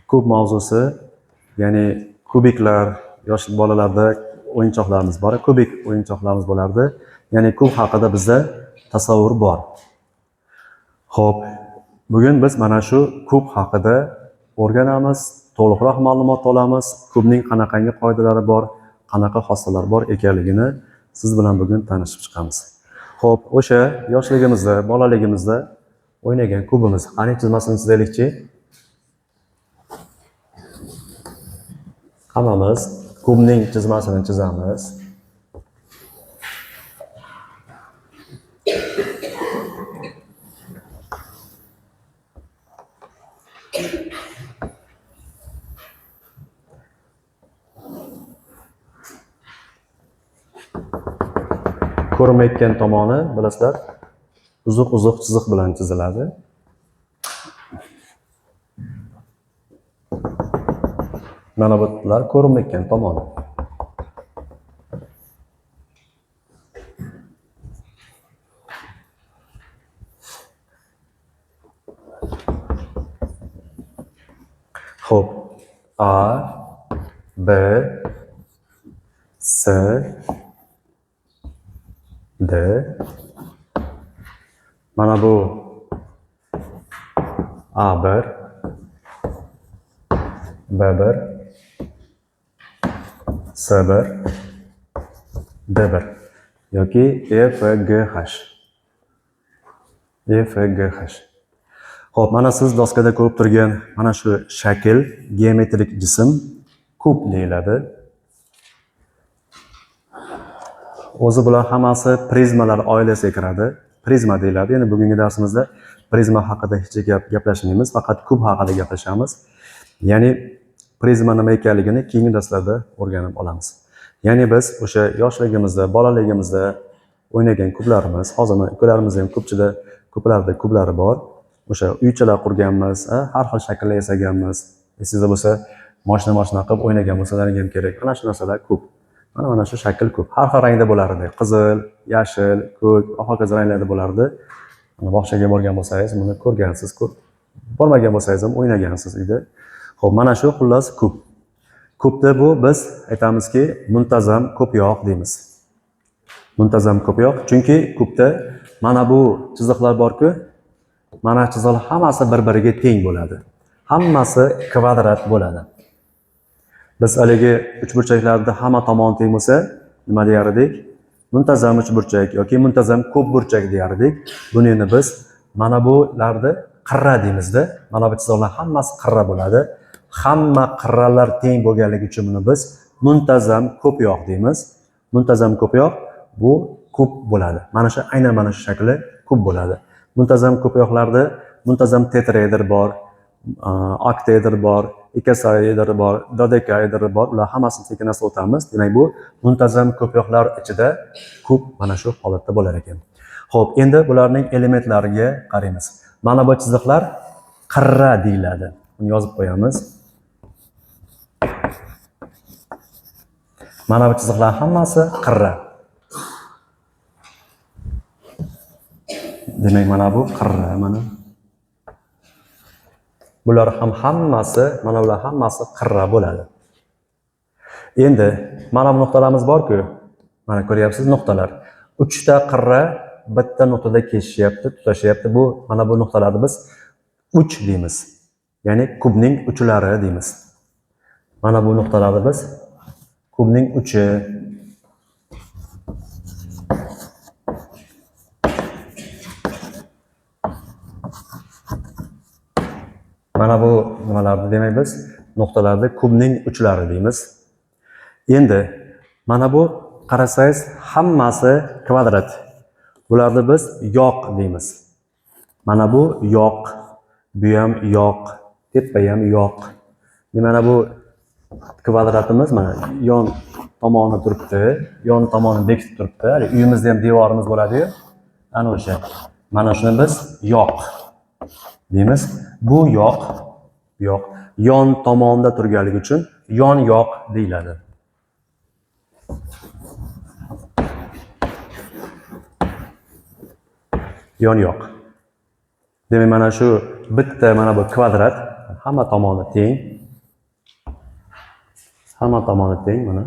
Kub mavzusi, ya'ni kubiklar, yosh bolalarda o'yinchoqlarimiz bor, kubik o'yinchoqlarimiz bo'lardi. Ya'ni kub haqida bizda tasavvur bor. Xo'p, bugun biz mana shu kub haqida o'rganamiz, to'liqroq ma'lumot olamiz, kubning qanaqangi qoidalari bor, qanaqa xossalari bor ekanligini siz bilan bugun tanishib chiqamiz. Xo'p, o'sha yoshligimizda, bolaligimizda o'ynagan kubimiz. Qani chizmasini chizaylikchi? Hammamiz kubning chizmasini chizamiz. Ko'rinmayotgan tomoni, bilasizlar, uzuq-uzuq chiziq bilan chiziladi. Mana bular ko'rinmayotgan tomoni. Xo'p, A, B, C, D. Mana bu A1, B1, C1, D1 yoki E, F, G, H. E, F, G, H. Xo'p, mana siz doskada ko'rib turgan mana shu shakl geometrik jism kub deyiladi. O'zi bular hammasi prizmalar oilasiga kiradi. Prizma deyiladi. Endi bugungi darsimizda prizma haqida hech gaplashmaymiz, faqat kub haqida gaplashamiz. Ya'ni prizma nima ekanligini keyingi darslarda o'rganib olamiz. Ya'ni biz o'sha yoshligimizda, bolaligimizda o'ynagan kublarimiz, hozir mana ukalarimizda ham ko'plarda kublari bor. O'sha uychalar qurganmiz, har xil shakllar yasaganmiz. Esingizda bo'lsa, mashina qilib o'ynagan bo'lsalaring ham kerak. Mana shu narsalar kub. Mana shu shakl kub. Har xil rangda bo'lardi. Qizil, yashil, ko'k, hokazo ranglarda bo'lardi. Mana bog'chaga borgan bo'lsangiz, buni ko'rgansiz, ko'p. Bormagan bo'lsangiz ham o'ynagansiz uyda. Xo'p, mana shu xullas kub. Kubda bu biz aytamizki, muntazam ko'pyoq deymiz. Muntazam ko'pyoq, chunki kubda mana bu chiziqlar bor-ku, mana chiziqlar hammasi bir-biriga teng bo'ladi. Hammasi kvadrat bo'ladi. Biz haligi uchburchaklarda hamma tomoni teng bo'lsa, nima deyar edik? Muntazam uchburchak yoki muntazam ko'pburchak deyar edik. Buni endi biz mana bularni qirra deymizda. Mana bu chiziqlar hammasi qirra bo'ladi. Hamma qirralar teng bo'lganligi uchun buni biz muntazam ko'pyoq deymiz. Muntazam ko'pyoq bu kub bo'ladi. Mana shu aynan mana shu shakli kub bo'ladi. Muntazam ko'pyoqlarda muntazam tetraedr bor, oktaedr bor, ikosaedr bor, dodekaedr bor. Ular hammasini sekin asta o'tamiz. Demak, bu muntazam ko'pyoqlar ichida kub mana shu holatda bo'lar ekan. Xo'p, endi bularning elementlariga qaraymiz. Mana bu chiziqlar qirra deyiladi. Buni yozib qo'yamiz. Mana bu chiziqlar hammasi qirra. Demak, mana bu qirra, mana. Bular ham hammasi, mana bular hammasi qirra bo'ladi. Endi mana bu nuqtalarimiz bor-ku. Mana ko'ryapsiz nuqtalar. 3 ta qirra bitta nuqtada kesishyapti, tutashyapti. Bu mana bu nuqtalarni biz 3 deymiz. Ya'ni kubning uchlari deymiz. Mana bu nuqtalarni biz kubning uchi. Mana bu nimalarni demak biz nuqtalarni kubning uchlari deymiz. Endi mana bu qarasangiz hammasi kvadrat. Bularni biz yoq deymiz. Mana bu yoq, bu ham yoq, tepa ham yoq. Mana bu kvadratimiz mana yon tomoni turibdi, yon tomoni bekitib turibdi. Hali uyimizda ham devorimiz bo'ladi-yu. Ana o'sha. Mana shuni biz yoq deymiz. Bu yoq, yoq yon tomonda turganligi uchun yon yoq deyiladi. Yon yoq. Demak, mana shu bitta mana bu kvadrat hamma tomoni teng. Hamma tomoni teng mana.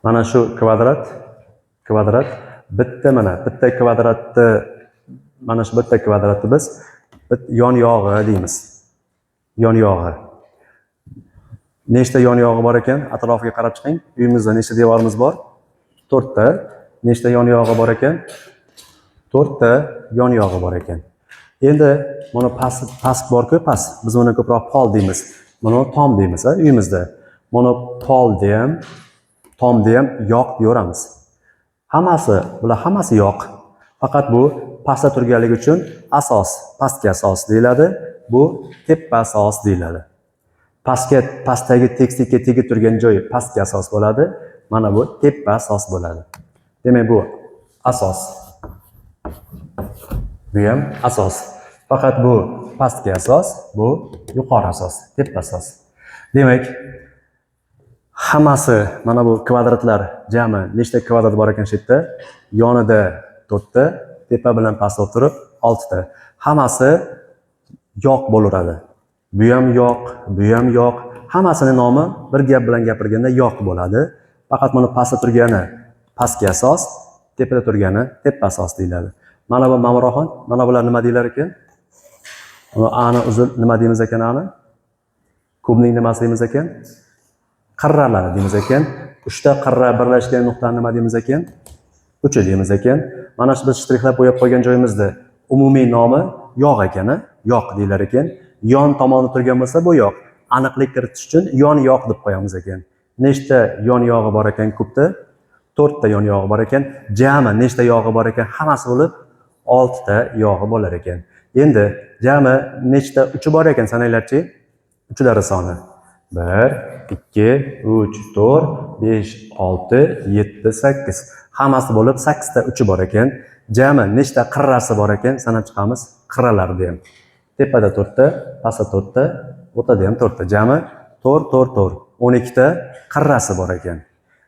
Mana shu kvadrat bitta mana bitta kvadratni, mana shu bitta kvadratni biz yon yog'i deymiz. Yon yog'i. Nechta yon yog'i bor ekan? Atrofiga qarab chiqing. Uyimizda nechta devorimiz bor? 4 ta. Nechta yon yog'i bor ekan? 4 ta yon yog'i bor ekan. Endi mana past bor-ku, past. Biz uni ko'proq pol deymiz. Buni tom deymiz, uyimizda. Buni pol deyam, tom deyam, yoq deyaveramiz. Hammasi, bular hammasi yoq. Faqat bu pastda turganligi uchun asos, pastki asos deyiladi. Bu tepa asos deyiladi. Pastdagi tekislikka tegib turgan joyi pastki asos bo'ladi. Mana bu tepa asos bo'ladi. Demak, bu asos. Bu ham asos. Faqat bu pastki asos, bu yuqori asos, tepa asos. Demak, hammasi mana bu kvadratlar jami nechta kvadrat bor ekan shu yerda? Yonida 4 ta, tepa bilan past bo'lib turib 6 ta. Hammasi yoq bo'laveradi. Bu ham yoq, bu ham yoq. Hammasini nomi bir gap bilan gapirganda yoq bo'ladi. Faqat mana pastda turgani pastki asos, tepada turgani tepa asos deyiladi. Mana bu Mamroxon, mana bular nima deyilar ekan? Uni ani uzun nima deymiz ekan ani? Kubning nimasi deymiz ekan? Qirralari deymiz ekan. 3 ta qirra birlashgan nuqtani nima deymiz ekan? Uchi deymiz ekan. Mana shu biz shtrixlab bo'yab qo'ygan joyimizda umumiy nomi yoq ekan, yoq deyilar ekan. Yon tomoni turgan bo'lsa bu yoq. Aniqlik kiritish uchun yon yoq deb qo'yamiz ekan. Nechta yon yog'i bor ekan kubda? 4 ta yon yog'i bor ekan. Jami nechta yog'i bor ekan? Hammasi bo'lib 6 ta yog'i bo'lar ekan. Endi jami nechta uchi bor ekan sananglarchi? Uchlari soni 1, 2, 3, 4, 5, 6, 7, 8. Hammasi bo'lib 8 ta uchi bor ekan. Jami nechta qirrasi bor ekan? Sanab chiqamiz qirralarni ham. Tepada 4 ta, pastda 4 ta, o'rtada ham 4 ta. Jami 4, 4, 4. 12 ta qirrasi bor ekan.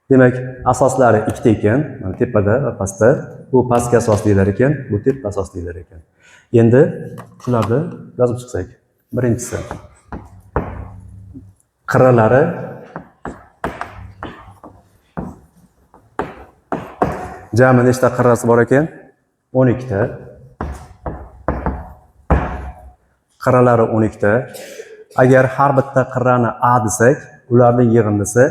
Demak, asoslari 2 ta ekan, mana tepada va pastda. Bu pastki asos deyilar ekan, bu tepa asos deyilar ekan. Endi shularni yozib chiqsak. Birinchisi qirralari jami nechta qirrasi bor ekan? 12 ta. Qirralari 12 ta. Agar har bitta qirrani A desak, ularning yig'indisi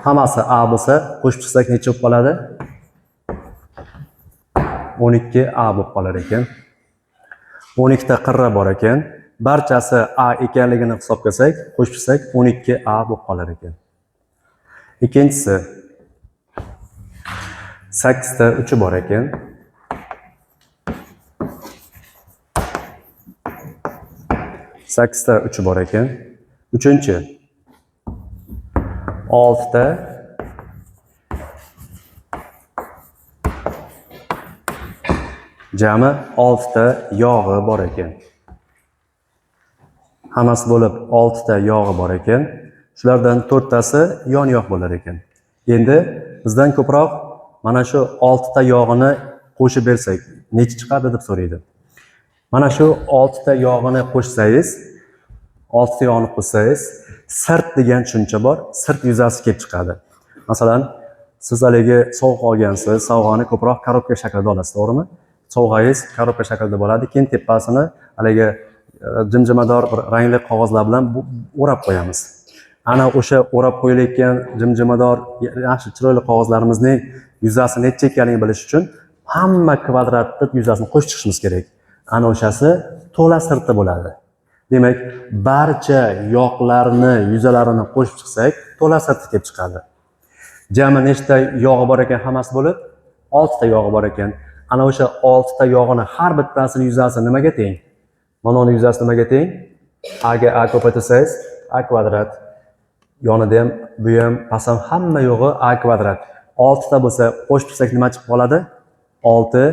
hammasi A bo'lsa, qo'shib chiqsak necha bo'lib qoladi? 12 A bo'lib qolar ekan. 12 ta qirra bor ekan. Barchasi A ekanligini hisobga olsak, qo'shib chiqsak 12 A bo'lib qolar ekan. Ikkinchisi 8 ta uchi bor ekan. 8 ta uchi bor ekan. Uchinchi 6 ta jami 6 ta yog'i bor ekan. Hammasi bo'lib 6 ta yog'i bor ekan. Shulardan 4 tasi yon yoq bo'lar ekan. Endi bizdan ko'proq mana shu 6 ta yog'ini qo'shib bersak, necha chiqadi deb so'raydi. Mana shu 6 ta yog'ini qo'shsangiz, 6 ta yog'ini qo'shsangiz, sirt degan tushuncha bor, sirt yuzasi kelib chiqadi. Masalan, siz haligi sovg'a olgansiz, sovg'ani ko'proq korobka shaklida olasiz, to'g'rimi? Sovg'angiz korobka shaklida bo'ladi, keyin tepasini haligi jimjimador bir rangli qog'ozlar bilan o'rab qo'yamiz. Ana o'sha o'rab qo'yilayotgan jimjimador yaxshi chiroyli qog'ozlarimizning yuzasi necha ekanligini bilish uchun hamma kvadratni yuzasini qo'shib chiqishimiz kerak. Ana o'shasi to'la sirti bo'ladi. Demak, barcha yoqlarni yuzalarini qo'shib chiqsak, to'la sirti kelib chiqadi. Jami nechta yog'i bor ekan hammasi bo'lib? 6 ta yog'i bor ekan. Ana o'sha 6 ta yog'ini har bittasini yuzasi nimaga teng? Mana uni yuzasi nimaga teng? A ga A ko'paytirsangiz A kvadrat. Yonida ham, bu ham, past ham hamma yo'g'i A kvadrat. 6 ta bo'lsa, qo'shib chiqsak nima chiqib qoladi? 6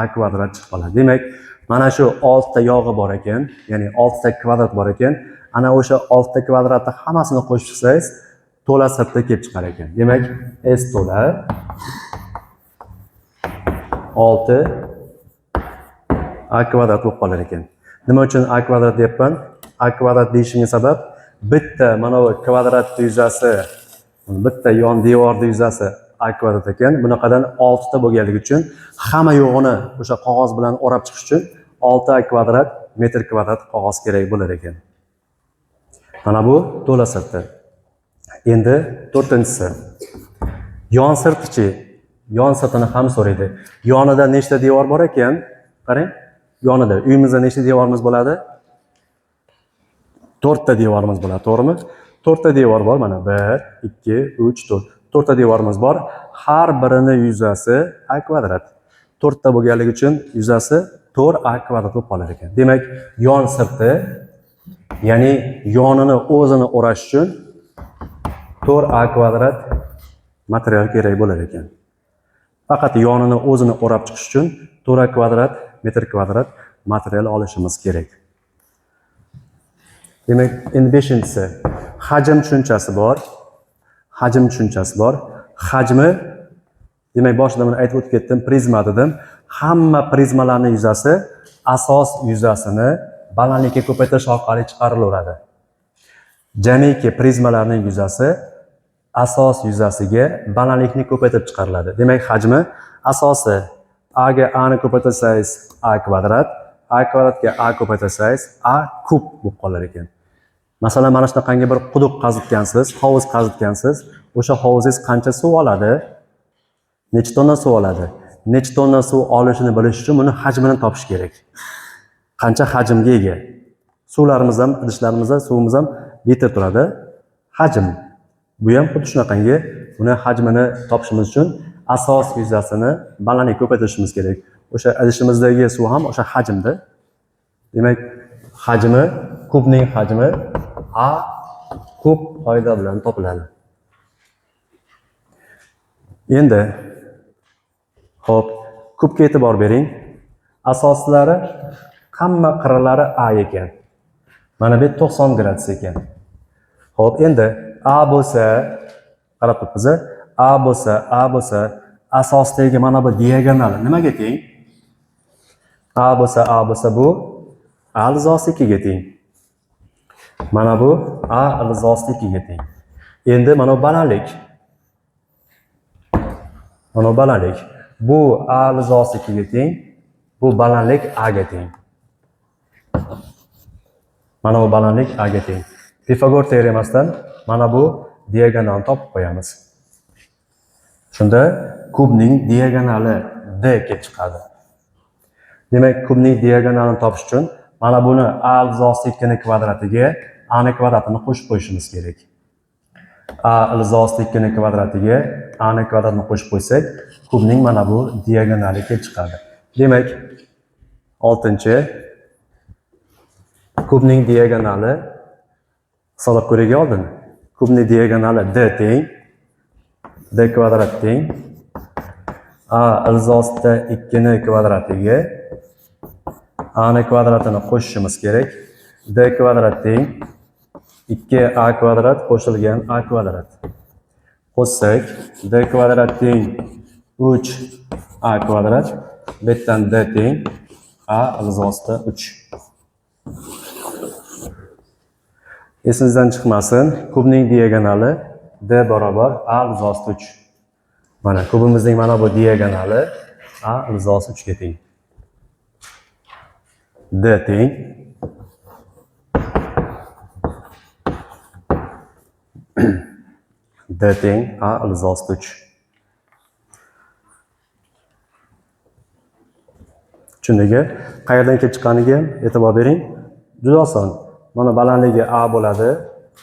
A kvadrat chiqib qoladi. Demak, mana shu 6 ta yog'i bor ekan, ya'ni 6 ta kvadrat bor ekan. Ana o'sha 6 ta kvadratni hammasini qo'shib chiqsangiz, to'la sirtda kelib chiqar ekan. Demak, S to'la 6 a kvadrat bo'lib qolar ekan. Nima uchun a kvadrat deyapman? A kvadrat deyishimga sabab bitta mana bu kvadrat yuzasi, bitta yon devorni yuzasi a kvadrat ekan. Bunaqadan 6 ta bo'lganligi uchun hamma yo'g'ini o'sha qog'oz bilan o'rab chiqish uchun 6 a kvadrat metr kvadrat qog'oz kerak bo'lar ekan. Mana bu to'la sirti. Endi to'rtinchisi. Yon sirtichi, yon sirtini ham so'raydi. Yonida nechta devor bor ekan? Qarang, yonida uyimizda nechta devorimiz bo'ladi? 4 ta devorimiz bo'ladi, to'g'rimi? 4 ta devor bor mana 1, 2, 3, 4. 4 ta devorimiz bor. Har birini yuzasi a kvadrat. 4 ta bo'lganligi uchun yuzasi 4 a kvadrat bo'lib qolar ekan. Demak, yon sirti, ya'ni yonini o'zini o'rash uchun 4 a kvadrat material kerak bo'lar ekan. Faqat yonini o'zini o'rab chiqish uchun 4 a kvadrat metr kvadrat material olishimiz kerak. Demak, endi 5-inchisi hajm tushunchasi bor. Hajm tushunchasi bor. Hajmi, demak, boshida buni aytib o'tib ketdim, prizma dedim. Hamma prizmalarning yuzasi asos yuzasini balandlikka ko'paytirish orqali chiqarilaveradi. Jamiki prizmalarning yuzasi asos yuzasiga balandlikni ko'paytirib chiqariladi. Demak, hajmi asosi a ga a ni ko'paytirsangiz a kvadrat, a kvadratga a ko'paytirsangiz a kub bo'lib qolar ekan. Masalan, mana shunaqangi bir quduq qazitgansiz, hovuz qazitgansiz, o'sha hovuzingiz qancha suv oladi? Necha tonna suv oladi? Necha tonna suv olishini bilish uchun buni hajmini topish kerak. Qancha hajmga ega? Suvlarimiz ham, idishlarimizda suvimiz ham litr turadi. Hajm. Bu ham xuddi shunaqangi, buni hajmini topishimiz uchun asos yuzasini balandlik ko'paytirishimiz kerak. O'sha idishimizdagi suv ham o'sha hajmda. Demak, hajmi, kubning hajmi a kub qoida bilan topiladi. Endi xo'p, kubga e'tibor bering. Asoslari hamma qirralari a ekan. Mana bu 90 gradus ekan. Xo'p, endi a bo'lsa, qarab turibmiz, a bo'lsa, a bo'lsa, asosdagi mana bu diagonal nimaga teng? A bo'lsa, a bo'lsa bu a ildizosi 2 ga teng. Mana bu a ildizosi 2 ga teng. Endi mana bu balandlik. Mana bu balandlik. Bu a ildizosi 2 ga teng. Bu balandlik a ga teng. Mana bu balandlik a ga teng. Pifagor teoremasidan mana bu diagonalni topib qo'yamiz. Shunda kubning diagonali d kelib chiqadi. Demak, kubning diagonalini topish uchun mana buni a ildizosi 2 ni kvadratiga a ni kvadratini qo'shib qo'yishimiz kerak. A ildizosi 2 ni kvadratiga a ni kvadratini qo'shib qo'ysak, kubning mana bu diagonali kelib chiqadi. Demak, 6-chi kubning diagonali hisoblab ko'raylik oldin. Kubning diagonali d teng d kvadrat teng a ildizosida 2 ni kvadratiga a ni kvadratini qo'shishimiz kerak. D kvadrat teng 2 a kvadrat qo'shilgan a kvadrat. Qo'shsak d kvadrat teng 3 a kvadrat, bu yerdan d teng a ildizosida 3. Esingizdan chiqmasin, kubning diagonali d barobar a ildizosida 3. Mana kubimizning mana bu diagonali a ildizosi 3 ga teng. D teng d teng a ildizosi 3. Tushundikmi? Qayerdan kelib chiqqaniga e'tibor bering. Juda oson. Mana balandligi a bo'ladi.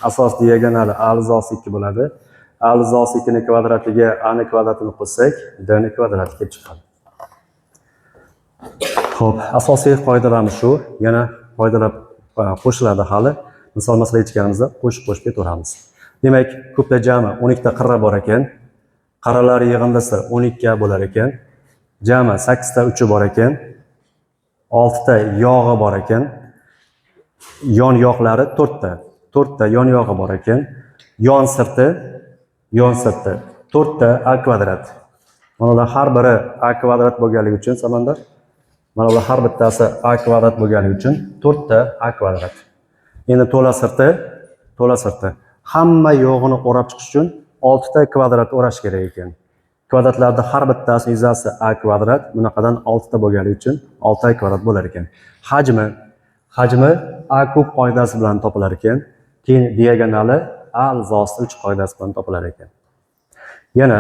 Asos diagonali a ildizosi 2 bo'ladi. A ildizosi 2 ni kvadratiga a ni kvadratini qo'shsak, d ni kvadrati kelib chiqadi. Xo'p, asosiy qoidalarimiz shu. Yana qoidalar qo'shiladi hali. Misol masala yechganimizda qo'shib-qo'shib ketaveramiz. Demak, kubda jami 12 ta qirra bor ekan. Qirralar yig'indisi 12 bo'lar ekan. Jami 8 ta uchi bor ekan. 6 ta yog'i bor ekan. Yon yoqlari 4 ta. 4 ta yon yog'i bor ekan. Yon sirti 4 ta a kvadrat. Mana ular har biri a kvadrat bo'lganligi uchun Samandar, mana ular har bittasi a kvadrat bo'lganligi uchun 4 ta a kvadrat. Endi to'la sirti, to'la sirti. Hamma yo'g'ini o'rab chiqish uchun 6 ta kvadrat o'rash kerak ekan. Kvadratlarda har bittasi yuzasi a kvadrat, bunaqadan 6 ta bo'lganligi uchun 6 a kvadrat bo'lar ekan. Hajmi a kub qoidasi bilan topilar ekan. Keyin diagonali a ilzosi 3 qoidasi bilan topilar ekan. Yana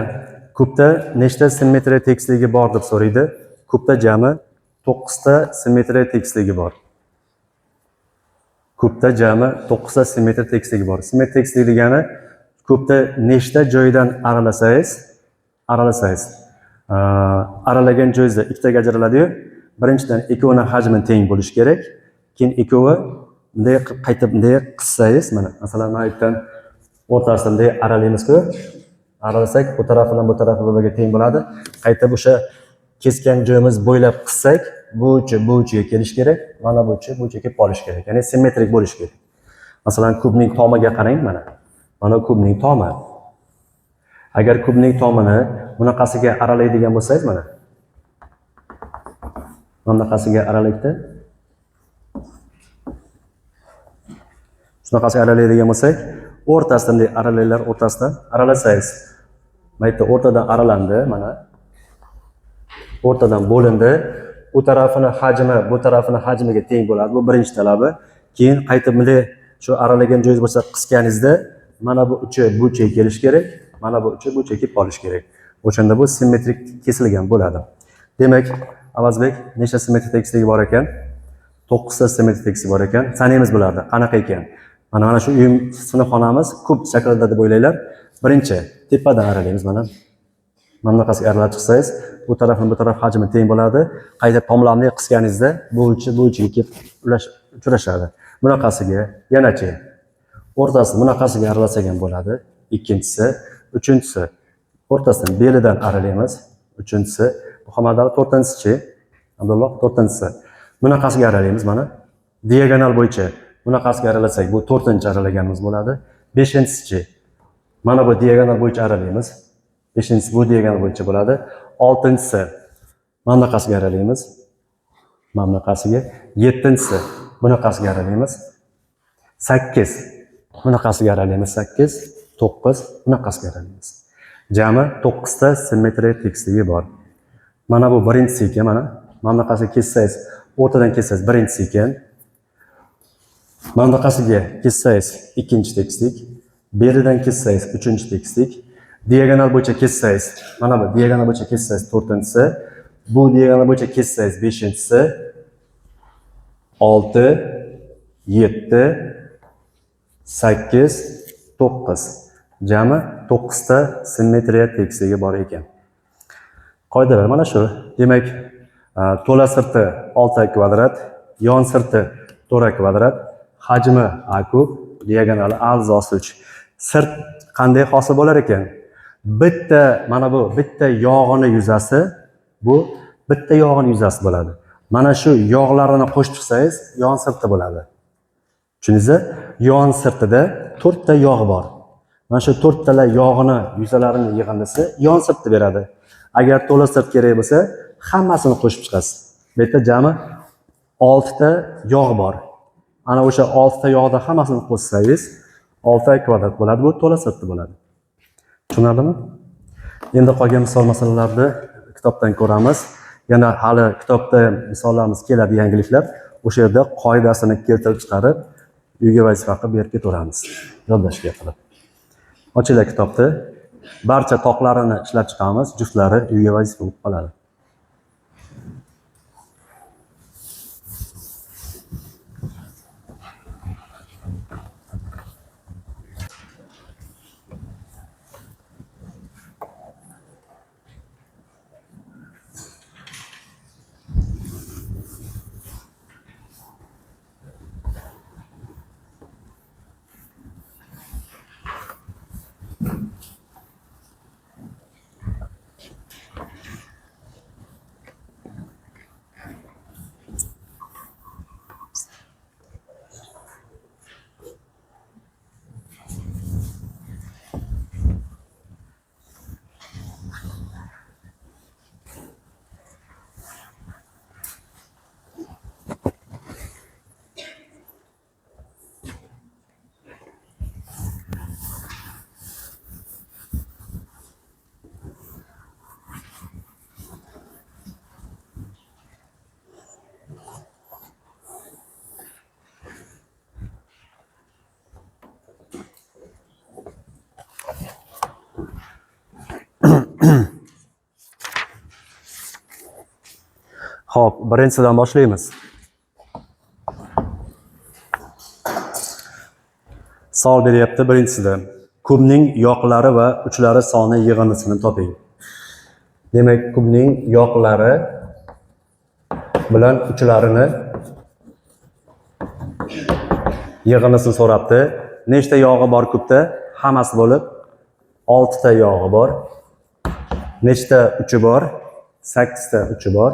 kubda nechta simmetriya tekisligi bor deb so'raydi. Kubda jami 9 ta simmetriya tekisligi bor. Kubda jami 9 ta simmetriya tekisligi bor. Simmetriya tekisligi degani kubda nechta joydan aralasangiz, aralagan joyingizda ikkitaga ajraladi-yu. Birinchidan ikkovini hajmi teng bo'lishi kerak. Keyin ikkovi bunday qaytib bunday qissangiz, mana masalan mana yerdan o'rtasida bunday aralaymiz-ku. Aralasak bu tarafi bilan bu tarafi bir-biriga teng bo'ladi. Qaytib o'sha kesgan joyimiz bo'ylab qissak, bu uchi bu uchiga kelishi kerak, mana bu uchi bu uchiga kelib qolishi kerak. Ya'ni simmetrik bo'lishi kerak. Masalan, kubning tomiga qarang mana. Mana kubning tomi. Agar kubning tomini bunaqasiga aralaydigan bo'lsangiz mana. Bunaqasiga aralaydi. Shunaqasiga aralaydigan bo'lsak, o'rtasida bunday aralaylar, o'rtasida aralasangiz, mana yerda o'rtadan aralandi, mana. O'rtadan bo'lindi. U tarafini hajmi bu tarafini hajmiga teng bo'ladi. Bu birinchi talabi. Keyin qaytib bunday shu aralagan joyingiz bo'lsa qisganingizda mana bu uchi bu uchiga kelishi kerak, mana bu uchi bu uchiga kelib qolishi kerak. O'shanda bu simmetrik kesilgan bo'ladi. Demak, Avazbek nechta simmetrik tekisligi bor ekan? 9 ta simmetrik tekisligi bor ekan. Sanaymiz bularni. Qanaqa ekan? Mana shu uyim sinfxonamiz kub shaklida deb o'ylanglar. Birinchi tepadan aralaymiz mana. Mana bunaqasiga aralab chiqsangiz, bu taraf bilan bu taraf hajmi teng bo'ladi. Qayta tomlarni qisganingizda bu uchi bu uchiga kelib uchrashadi. Bunaqasiga yanachi o'rtasi bunaqasiga aralasak ham bo'ladi. Ikkinchisi, uchinchisi o'rtasidan belidan aralaymiz. Uchinchisi, Muhammad Ali to'rtinchisi, Abdulloh to'rtinchisi. Bunaqasiga aralaymiz mana. Diagonal bo'yicha bunaqasiga aralasak, bu to'rtinchi aralaganimiz bo'ladi. Beshinchisi, mana bu diagonal bo'yicha aralaymiz. Beshinchisi bu diagonal bo'yicha bo'ladi. Oltinchisi mana bunaqasiga aralaymiz. Mana bunaqasiga. Yettinchisi bunaqasiga aralaymiz. 8 bunaqasiga aralaymiz. 8, 9 bunaqasiga aralaymiz. Jami 9 ta simmetriya tekisligi bor. Mana bu birinchisi ekan, mana. Mana bunaqasiga kessangiz, o'rtadan kessangiz birinchisi ekan. Mana bunaqasiga kessangiz ikkinchi tekislik, beridan kessangiz uchinchi tekislik, diagonal bo'yicha kessangiz, mana bu diagonal bo'yicha kessangiz to'rtinchisi, bu diagonal bo'yicha kessangiz beshinchisi, 6, 7, 8, 9. Jami 9 ta simmetriya tekisligi bor ekan. Qoidalar mana shu. Demak, to'la sirti 6 kvadrat, yon sirti 4 kvadrat, hajmi a kub, diagonali a ilzosi 3. Sirt qanday hosil bo'lar ekan? Bitta mana bu bitta yog'ini yuzasi, bu bitta yog'ini yuzasi bo'ladi. Mana shu yog'larini qo'shib chiqsangiz, yon sirti bo'ladi. Tushundingizmi? Yon sirtida 4 ta yog' bor. Mana shu 4 tala yog'ini yuzalarini yig'indisi yon sirtni beradi. Agar to'la sirt kerak bo'lsa, hammasini qo'shib chiqasiz. Bu yerda jami 6 ta yog' bor. Ana o'sha 6 ta yog'da hammasini qo'shsangiz, 6 kvadrat bo'ladi. Bu to'la sirti bo'ladi. Tushunarlimi? Endi qolgan misol masalalarni kitobdan ko'ramiz. Yana hali kitobda misollarimiz keladi, yangiliklar. O'sha yerda qoidasini keltirib chiqarib, uyga vazifa qilib berib ketaveramiz. Yodlashga qilib. Ochinglar kitobni. Barcha toqlarini ishlab chiqamiz, juftlari uyga vazifa bo'lib qoladi. Xo'p, birinchisidan boshlaymiz. Savol beryapti birinchisida. Kubning yoqlari va uchlari soni yig'indisini toping. Demak, kubning yoqlari bilan uchlarini yig'indisini so'rabdi. Nechta yog'i bor kubda? Hammasi bo'lib 6 ta yog'i bor. Nechta uchi bor? 8 ta uchi bor.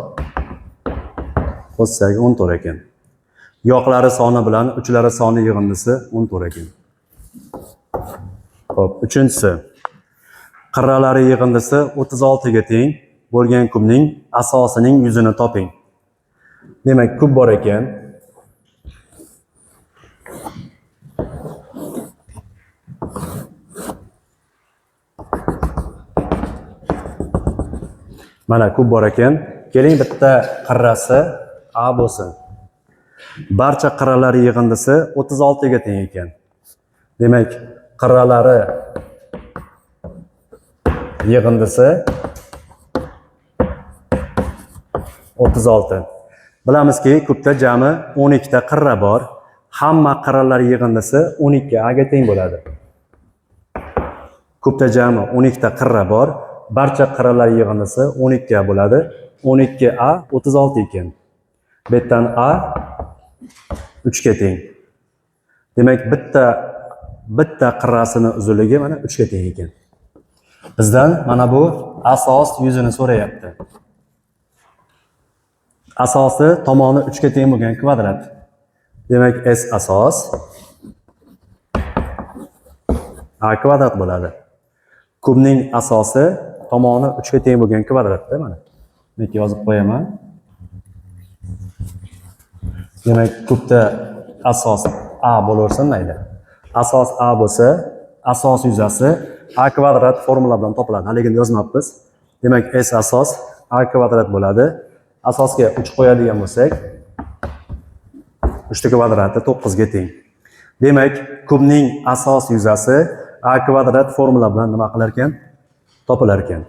Qo'shsak 14 ekan. Yoqlari soni bilan uchlari soni yig'indisi 14 ekan. Xo'p, uchinchisi. Qirralari yig'indisi 36 ga teng bo'lgan kubning asosining yuzini toping. Demak, kub bor ekan. Mana kub bor ekan. Keling bitta qirrasi A bo'lsin. Barcha qirralar yig'indisi 36 ga teng ekan. Demak, qirralari yig'indisi 36. Bilamizki, kubda jami 12 ta qirra bor. Hamma qirralar yig'indisi 12 A ga teng bo'ladi. Kubda jami 12 ta qirra bor. Barcha qirralar yig'indisi 12 A bo'ladi. 12 A 36 ekan. Bu yerdan A 3 ga teng. Demak, bitta qirrasini uzunligi mana 3 ga teng ekan. Bizdan mana bu asos yuzini so'rayapti. Asosi tomoni 3 ga teng bo'lgan kvadrat. Demak, S asos A kvadrat bo'ladi. Kubning asosi tomoni 3 ga teng bo'lgan kvadratda mana. Demak, yozib qo'yaman. Demak, kubda asos A bo'laversin mayli. Asos A bo'lsa, asos yuzasi A kvadrat formula bilan topiladi. Haligini yozmabmiz. Demak, S asos A kvadrat bo'ladi. Asosga 3 qo'yadigan bo'lsak, 3 kvadrati 9 ga teng. Demak, kubning asos yuzasi A kvadrat formula bilan nima qilar ekan? Topilar ekan.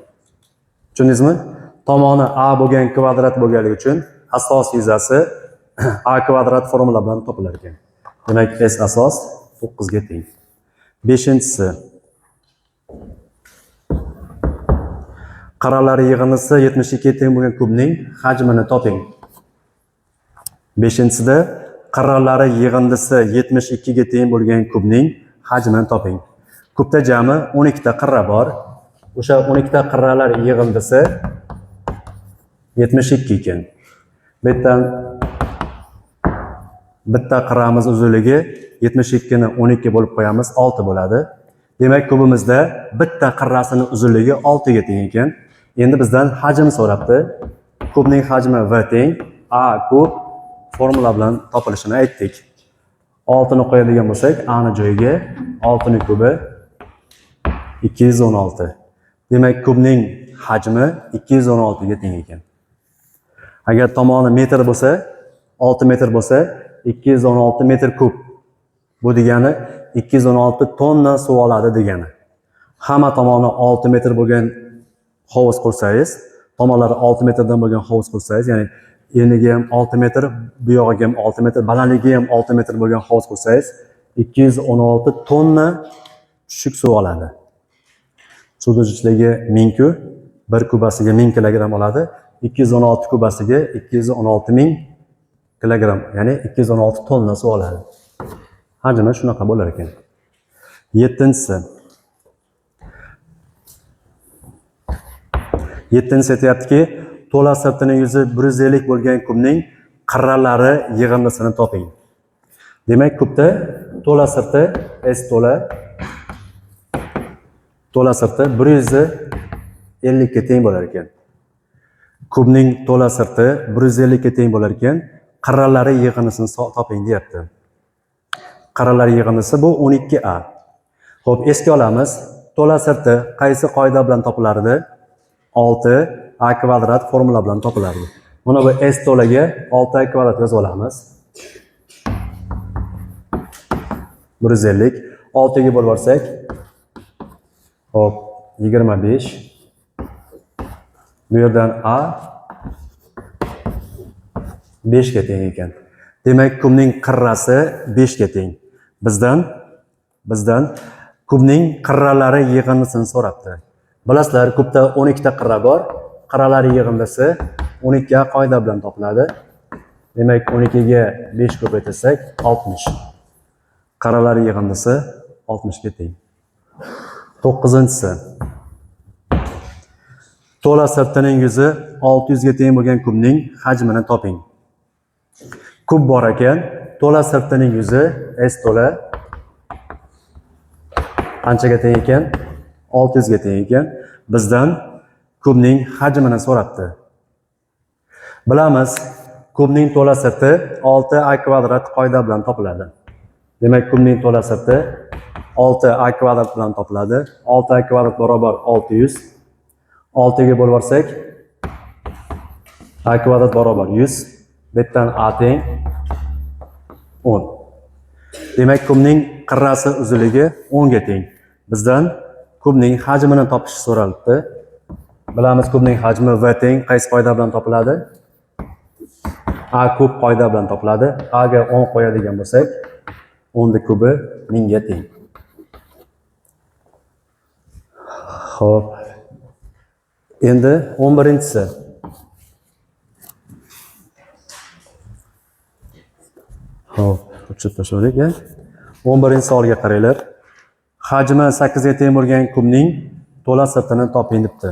Tushundingizmi? Tomoni A bo'lgan kvadrat bo'lganligi uchun asos yuzasi A kvadrat formula bilan topilar ekan. Demak, S asos 9 ga teng. Beshinchisi. Qirralari yig'indisi 72 ga teng bo'lgan kubning hajmini toping. Beshinchisida qirralari yig'indisi 72 ga teng bo'lgan kubning hajmini toping. Kubda jami 12 ta qirra bor. O'sha 12 ta qirralar yig'indisi 72 ekan. Bu yerdan bitta qirramiz uzunligi 72 ni 12 bo'lib qo'yamiz, 6 bo'ladi. Demak, kubimizda bitta qirrasini uzunligi 6 ga teng ekan. Endi bizdan hajm so'rabdi. Kubning hajmi V teng A kub formula bilan topilishini aytdik. 6 ni qo'yadigan bo'lsak, A ni joyiga 6 ni kubi 216. Demak, kubning hajmi 216 ga teng ekan. Agar tomoni metr bo'lsa, 6 metr bo'lsa, 216 metr kub. Bu degani 216 tonna suv oladi degani. Hamma tomoni 6 metr bo'lgan hovuz qursangiz, tomonlari 6 metrdan bo'lgan hovuz qursangiz, ya'ni eniga ham 6 metr, bu yog'iga ham 6 metr, balandligi ham 6 metr bo'lgan hovuz qursangiz, 216 tonna chuchuk suv oladi. Suv zichligi 1000 ku, bir kubasiga 1000 kilogramm oladi. 216 kubasiga 216 ming kilogramm, ya'ni 216 tonna suv oladi. Hajmi shunaqa bo'lar ekan. Yettinchisi. Yettinchisi aytyaptiki, to'la sirtining yuzi 150 bo'lgan kubning qirralari yig'indisini toping. Demak, kubda to'la sirti S to'la, to'la sirti 150 ga teng bo'lar ekan. Kubning to'la sirti 150 ga teng bo'lar ekan, qirralari yig'indisini toping deyapti. Qirralari yig'indisi bu 12A. Xo'p, esga olamiz. To'la sirti qaysi qoida bilan topilardi? 6 A kvadrat formula bilan topilardi. Mana bu S to'laga 6 A kvadrat yozib olamiz. 150 6 ga bo'lib olsak, xo'p, 25. Bu yerdan A 5 ga teng ekan. Demak, kubning qirrasi 5 ga teng. Bizdan kubning qirralari yig'indisini so'rabdi. Bilasizlar, kubda 12 ta qirra bor. Qirralari yig'indisi 12 ga qoida bilan topiladi. Demak, 12 ga 5 ko'paytirsak 60. Qirralari yig'indisi 60 ga teng. 9-inchisi. To'la sirtining yuzi 600 ga teng bo'lgan kubning hajmini toping. Kub bor ekan, to'la sirtining yuzi S to'la qanchaga teng ekan? 600 ga teng ekan. Bizdan kubning hajmini so'rabdi. Bilamiz, kubning to'la sirti 6a kvadrat qoida bilan topiladi. Demak, kubning to'la sirti 6a kvadrat bilan topiladi. 6a kvadrat barobar 600. 6 ga bo'lib olsak, a kvadrat barobar 100. Bu yerdan a teng 10. Demak, kubning qirrasi uzunligi 10 ga teng. Bizdan kubning hajmini topish so'ralibdi. Bilamiz, kubning hajmi v teng qaysi qoida bilan topiladi? A kub qoida bilan topiladi. A ga 10 qo'yadigan bo'lsak, 10 ning kubi 1000 ga teng. Xo'p. Endi 11-inchisi. Xo'p, o'chirib tashlaylik. 11-savolga qaranglar. Hajmi 8 ga teng bo'lgan kubning to'la sirtini toping debdi.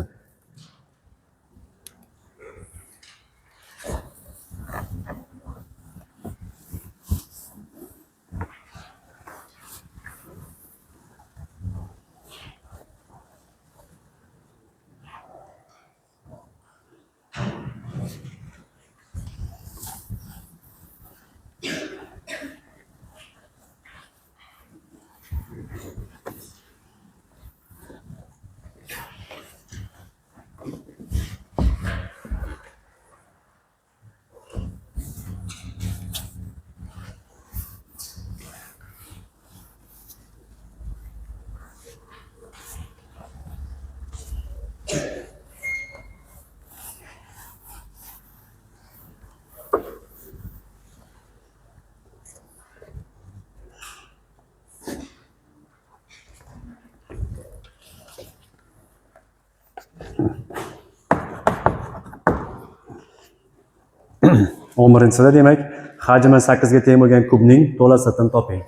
11-sida demak, hajmi 8 ga teng bo'lgan kubning to'la sirtini toping.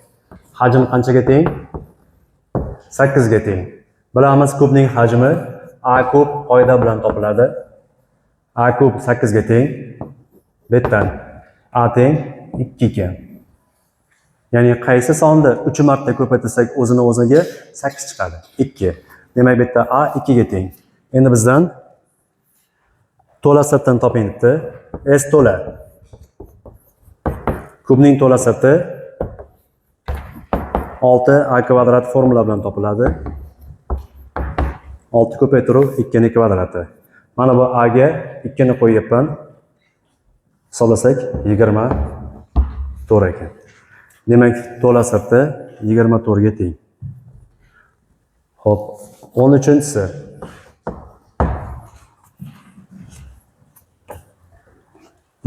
Hajm qanchaga teng? 8 ga teng. Bilamiz, kubning hajmi a kub qoida bilan topiladi. A kub 8 ga teng. Bu yerdan a teng 2 ekan. Ya'ni qaysi sonni 3 marta ko'paytirsak o'zini o'ziga 8 chiqadi. 2. Demak, bu yerda a 2 ga teng. Endi bizdan to'la sirtini toping debdi. S to'la. Kubning to'la sirti 6 a kvadrat formula bilan topiladi. 6 ko'paytiruv 2 ning kvadrati. Mana bu a ga 2 ni qo'yyapman. Hisoblasak 24 ekan. Demak, to'la sirti 24 ga teng. Xo'p, 13-inchisi.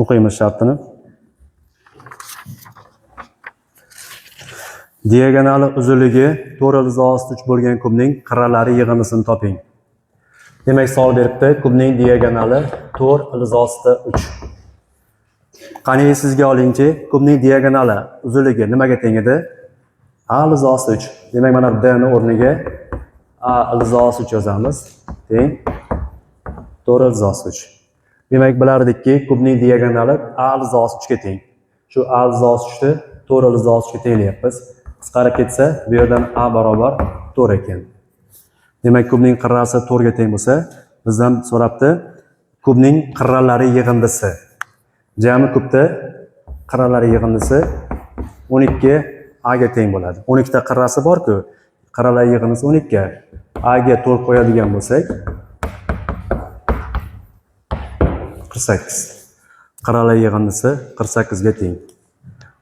O'qiymiz shartini. Diagonali uzunligi 4,3 bo'lgan kubning qirralari yig'indisini toping. Demak, savol beribdi, kubning diagonali 4,3. Qani sizga olingchi, kubning diagonali uzunligi nimaga teng edi? A 3. Demak, mana D ni o'rniga A 3 yozamiz. Teng 4,3. Demak, bilardikki, kubning diagonali A 3 ga teng. Shu A 3 ni 4,3 ga tenglayapmiz. Qisqarib ketsa, bu yerdan A barobar 4 ekan. Demak, kubning qirrasi 4 ga teng bo'lsa, bizdan so'rabdi, kubning qirralari yig'indisi. Jami kubda qirralari yig'indisi 12 A ga teng bo'ladi. 12 ta qirrasi bor-ku, qirralar yig'indisi 12. A ga 4 qo'yadigan bo'lsak, 48. Qirralar yig'indisi 48 ga teng.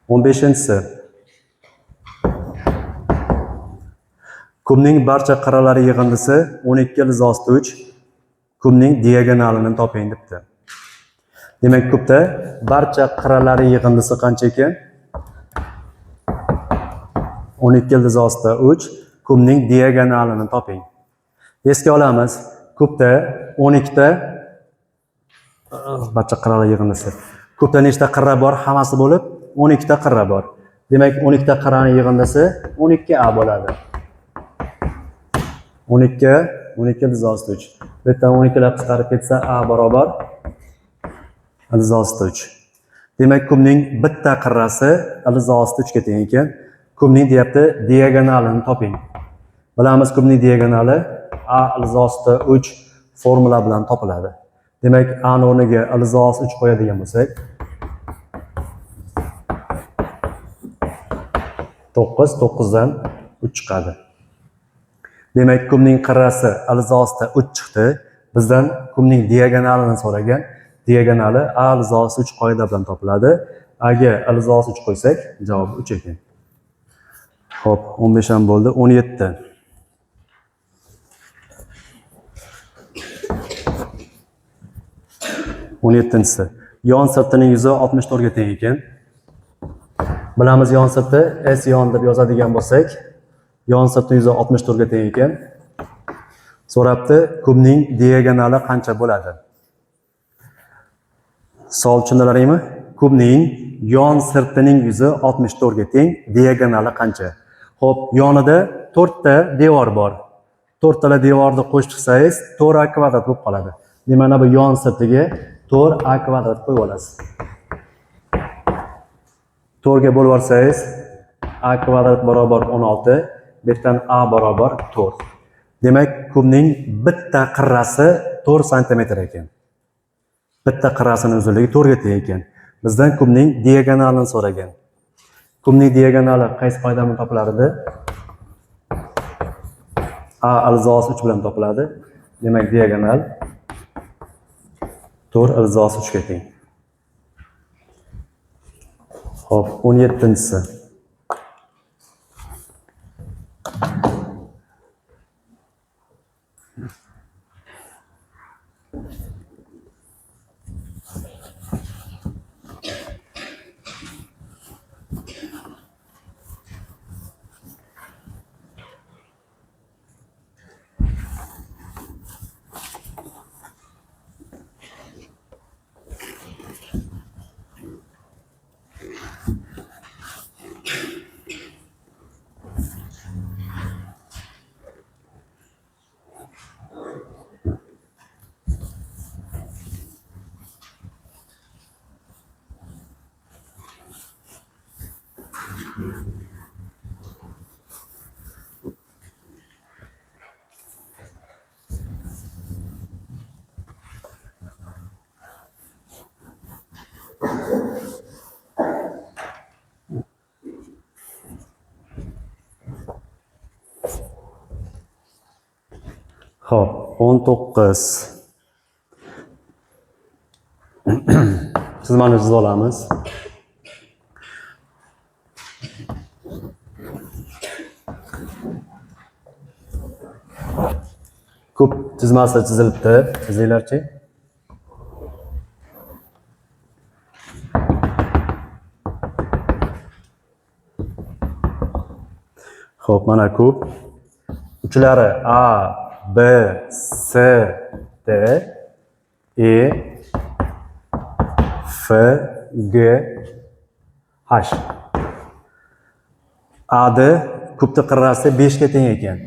15-inchisi. Kubning barcha qirralari yig'indisi 12,3 kubning diagonalini toping debdi. Demak, kubda barcha qirralari yig'indisi qancha ekan? 12 ildiz ostida 3. Kubning diagonalini toping. Esga olamiz. Kubda 12 ta barcha qirralar yig'indisi. Kubda nechta qirra bor? Hammasi bo'lib 12 ta qirra bor. Demak, 12 ta qirraning yig'indisi 12a bo'ladi. 12 12 ildiz ostida 3. Bu yerdan 12 lar qisqarib ketsa a barobar ildiz ostida 3. Demak, kubning bitta qirrasi ildiz ostida 3 ga teng ekan. Kubning deyapti diagonalini toping. Bilamiz, kubning diagonali a ildiz ostida 3 formula bilan topiladi. Demak, a ni o'rniga ildiz ostida 3 qo'yadigan bo'lsak, 9 9 dan 3 chiqadi. Demak, kubning qirrasi ildiz ostida 3 chiqdi. Bizdan kubning diagonalini so'ragan. Diagonali a ildiz ostida 3 qoida bilan topiladi. A ga ildiz ostida 3 qo'ysak, javob 3 ekan. Xo'p, 15 ham bo'ldi, 17. O'n yettinchisi. Yon sirtining yuzi 64 ga teng ekan. Bilamiz, yon sirti S yon deb yozadigan bo'lsak, yon sirtining yuzi 64 ga teng ekan. So'rabdi, kubning diagonali qancha bo'ladi? Savol tushundilaringmi? Kubning yon sirtining yuzi 64 ga teng, diagonali qancha? Xo'p, yonida 4 ta devor bor. 4 tala devorni qo'shib chiqsangiz, 4a kvadrat bo'lib qoladi. Demak, mana bu yon sirtiga 4a kvadrat qo'yib olasiz. 4 ga bo'lib yuborsangiz, a kvadrat barobar 16, bu yerdan a barobar 4. Demak, kubning bitta qirrasi 4 santimetr ekan. Bitta qirrasining uzunligi 4 ga teng ekan. Bizdan kubning diagonalini so'ragan. Kubning diagonali qaysi qoida bilan topilar edi? A ildiz osti 3 bilan topiladi. Demak, diagonal 4 ildiz osti 3 ga teng. Xo'p, 17-inchisi. Xo'p, 19. Chizmani chizib olamiz. Kub chizmasi chizilibdi. Chizinglarchi. Xo'p, mana kub. Uchlari A, B, C, D, E, F, G, H. AD kubni qirrasi 5 ga teng ekan.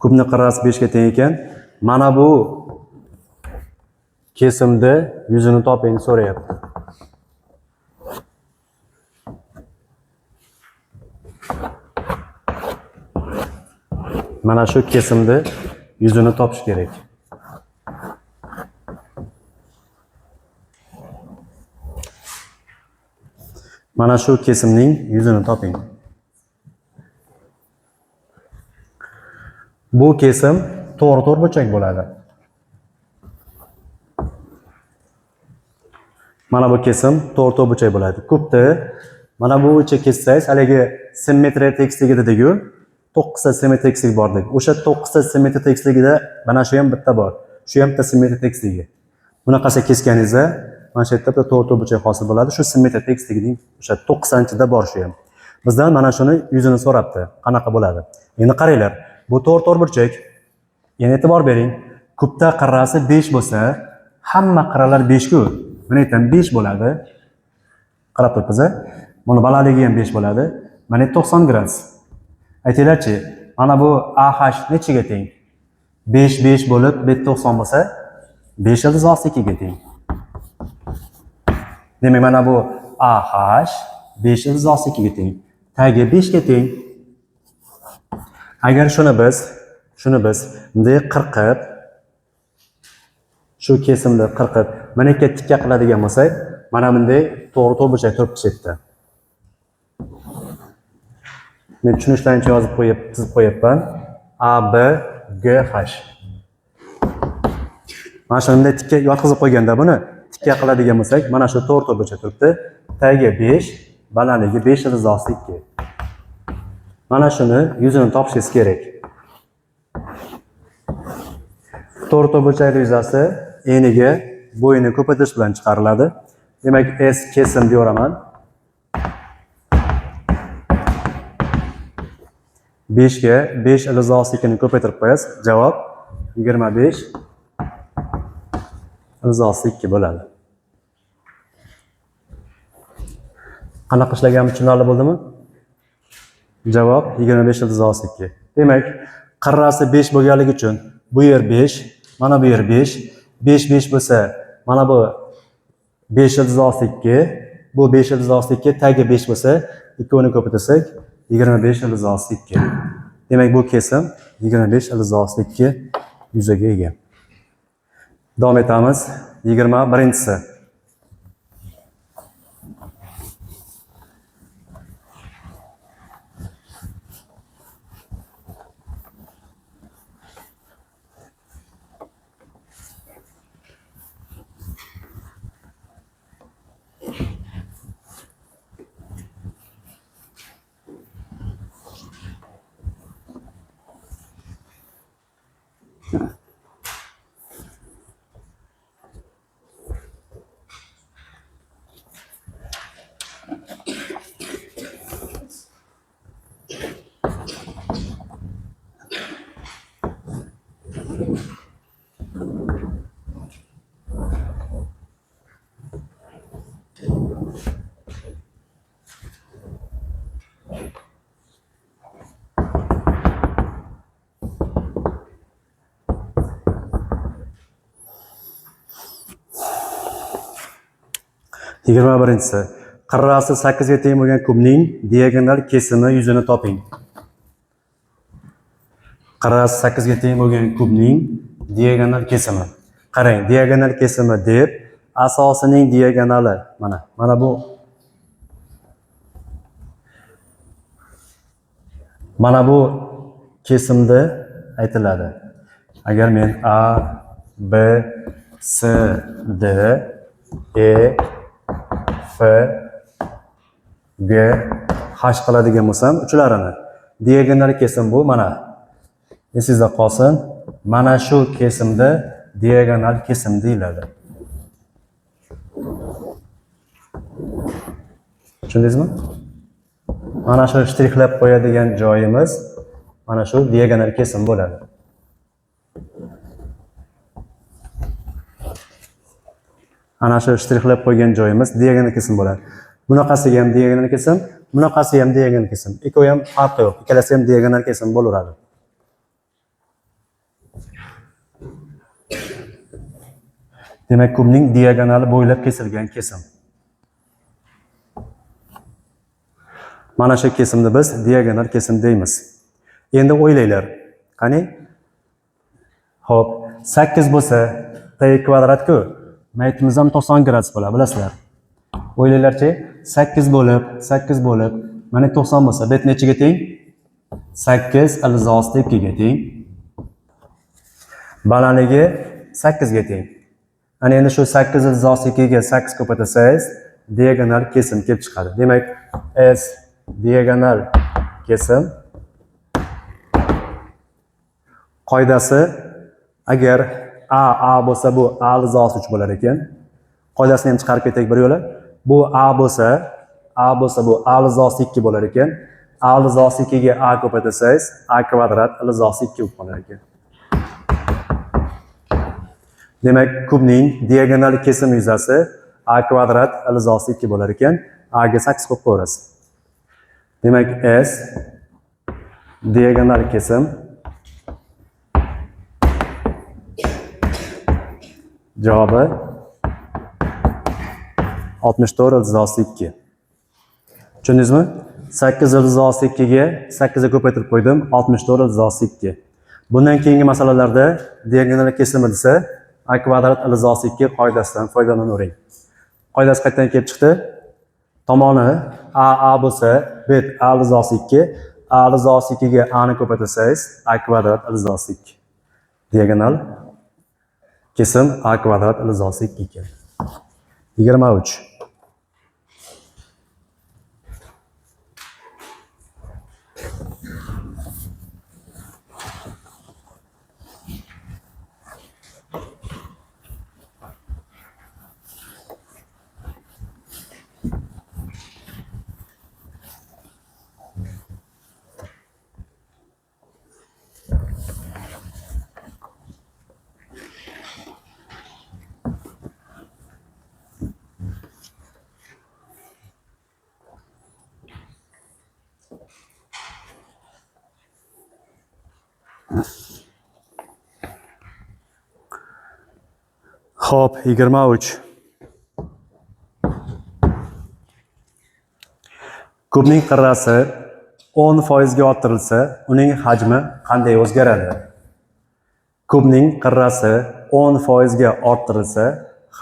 Kubni qirrasi 5 ga teng ekan. Mana bu kesimni yuzini toping so'rayapti. Mana shu kesimni yuzini topish kerak. Mana shu kesimning yuzini toping. Bu kesim to'g'ri to'rtburchak bo'ladi. Mana bu kesim to'g'ri to'rtburchak bo'ladi. Kubni mana bu bo'yicha kessangiz, haligi simmetriya tekisligi dedik-ku, 9 ta simmetriya tekisligi bor dedik. O'sha 9 ta simmetriya tekisligida mana shu ham bitta bor. Shu ham bitta simmetriya tekisligi. Bunaqasi kesganingizda mana shu yerda bitta to'g'ri to'rtburchak hosil bo'ladi. Shu simmetriya tekisligining o'sha 90-da bor shu ham. Bizdan mana shuni yuzini so'rabdi. Qanaqa bo'ladi? Endi qaranglar. Bu to'g'ri to'rtburchak. Endi e'tibor bering. Kubda qirrasi 5 bo'lsa, hamma qirralar 5 ku. Mana yerdan 5 bo'ladi. Qarab turibmiz. Buni balandligi ham 5 bo'ladi. Mana 90 gradus. Aytinglarchi, mana bu AH nechiga teng? 5 5 bo'lib 5 90 bo'lsa, 5 ildiz osti 2 ga teng. Demak, mana bu AH 5 ildiz osti 2 ga teng. Tagi 5 ga teng. Agar shuni biz bunday qirqib, shu kesimni qirqib, mana yerga tikka qiladigan bo'lsak, mana bunday to'g'ri to'rtburchak turibdi shu yerda. Men tushunishlaringcha yozib qo'yib, chizib qo'yapman. A B G H. Mana shunday tikka yotqizib qo'yganda buni tikka qiladigan bo'lsak, mana shu to'g'ri to'rtburchak turibdi. Tagi 5, balandligi 5 ildiz osti 2. Mana shuni yuzini topishingiz kerak. To'g'ri to'rtburchakning yuzasi eniga bo'yini ko'paytirish bilan chiqariladi. Demak, S kesim deyveraman. 5 ga 5 ildiz osti 2 ni ko'paytirib qo'yasiz. Javob 25 ildiz osti 2 bo'ladi. Qanaqa ishlaganim tushunarli bo'ldimi? Javob 25 ildiz osti 2. Demak, qirrasi 5 bo'lganligi uchun bu yer 5, mana bu yer 5, 5 5 bo'lsa, mana bu 5 ildiz osti 2, bu 5 ildiz osti 2, tagi 5 bo'lsa, ikkovini ko'paytirsak 25 ildiz osti 2. Demak, bu kesim 25 ildiz osti 2 yuzaga ega. Davom etamiz. 21-inchisi. 21-inchisi. Qirrasi 8 ga teng bo'lgan kubning diagonal kesimi yuzini toping. Qirrasi 8 ga teng bo'lgan kubning diagonal kesimi. Qarang, diagonal kesimi deb asosining diagonali mana bu kesimda aytiladi. Agar men A B C D E F G H qiladigan bo'lsam, uchlarini diagonal kesim bu mana. Esingizda qolsin, mana shu kesimda diagonal kesim deyiladi. Tushundingizmi? Mana shu shtrixlab qo'yadigan joyimiz mana shu diagonal kesim bo'ladi. Ana shu shtrixlab qo'ygan joyimiz diagonal kesim bo'ladi. Bunaqasiga ham diagonal kesim, bunaqasi ham diagonal kesim. Ikkovi ham farqi yo'q. Ikkalasi ham diagonal kesim bo'laveradi. Demak, kubning diagonali bo'ylab kesilgan kesim. Mana shu kesimni biz diagonal kesim deymiz. Endi o'ylanglar. Qani? Xo'p, 8 bo'lsa t kvadrat-ku. Maytimiz ham 90 gradus bo'ladi, bilasizlar. O'ylanglarchi, 8 bo'lib, 8 bo'lib, mana 90 bo'lsa, bet nechiga teng? 8 ildiz osti 2 ga teng. Balandligi 8 ga teng. Ana endi shu 8 ildiz osti 2 ga 8 ko'paytirsangiz, diagonal kesim kelib chiqadi. Demak, S diagonal kesim qoidasi, agar A A bo'lsa, bu A ildiz osti 3 bo'lar ekan. Qoidasini ham chiqarib ketaylik bir yo'la. Bu A bo'lsa, A bo'lsa bu A ildiz osti 2 bo'lar ekan. A ildiz osti 2 ga A ko'paytirsangiz, A kvadrat ildiz osti 2 bo'lib qolar ekan. Demak, kubning diagonal kesim yuzasi A kvadrat ildiz osti 2 bo'lar ekan. A ga 8 qo'yib qo'yasiz. Demak, S diagonal kesim javobi 64 ildiz osti 2. Tushundingizmi? 8 ildiz osti 2 ga 8 ga ko'paytirib qo'ydim, 64 ildiz osti 2. Bundan keyingi masalalarda diagonal kesimi desa, A kvadrat ildiz osti 2 qoidasidan foydalanavering. Qoidasi qayerdan kelib chiqdi? Tomoni A A bo'lsa, bet A ildiz osti 2, A ildiz osti 2 ga A ni ko'paytirsangiz, A kvadrat ildiz osti 2. Diagonal kesim A kvadrat ildiz osti 2 ekan. 23. Xo'p, 23. Kubning qirrasi 10% ga orttirilsa, uning hajmi qanday o'zgaradi? Kubning qirrasi 10% ga orttirilsa,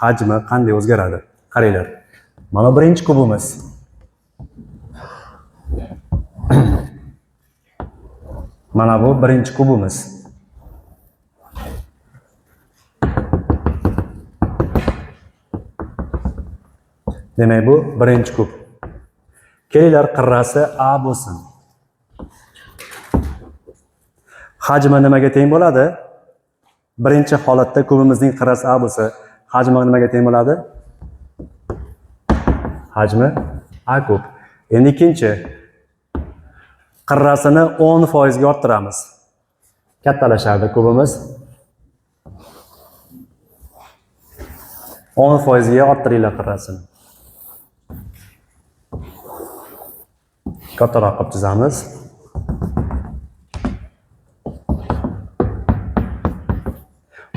hajmi qanday o'zgaradi? Qaranglar. Mana birinchi kubimiz. Mana bu birinchi kubimiz. Demak, bu birinchi kub. Kelinglar, qirrasi A bo'lsin. Hajmi nimaga teng bo'ladi? Birinchi holatda kubimizning qirrasi A bo'lsa, hajmi nimaga teng bo'ladi? Hajmi A kub. Endi ikkinchi qirrasini 10% ga orttiramiz. Kattalashadi kubimiz. 10% ga orttiringlar qirrasini. Kattaroq qilib chizamiz.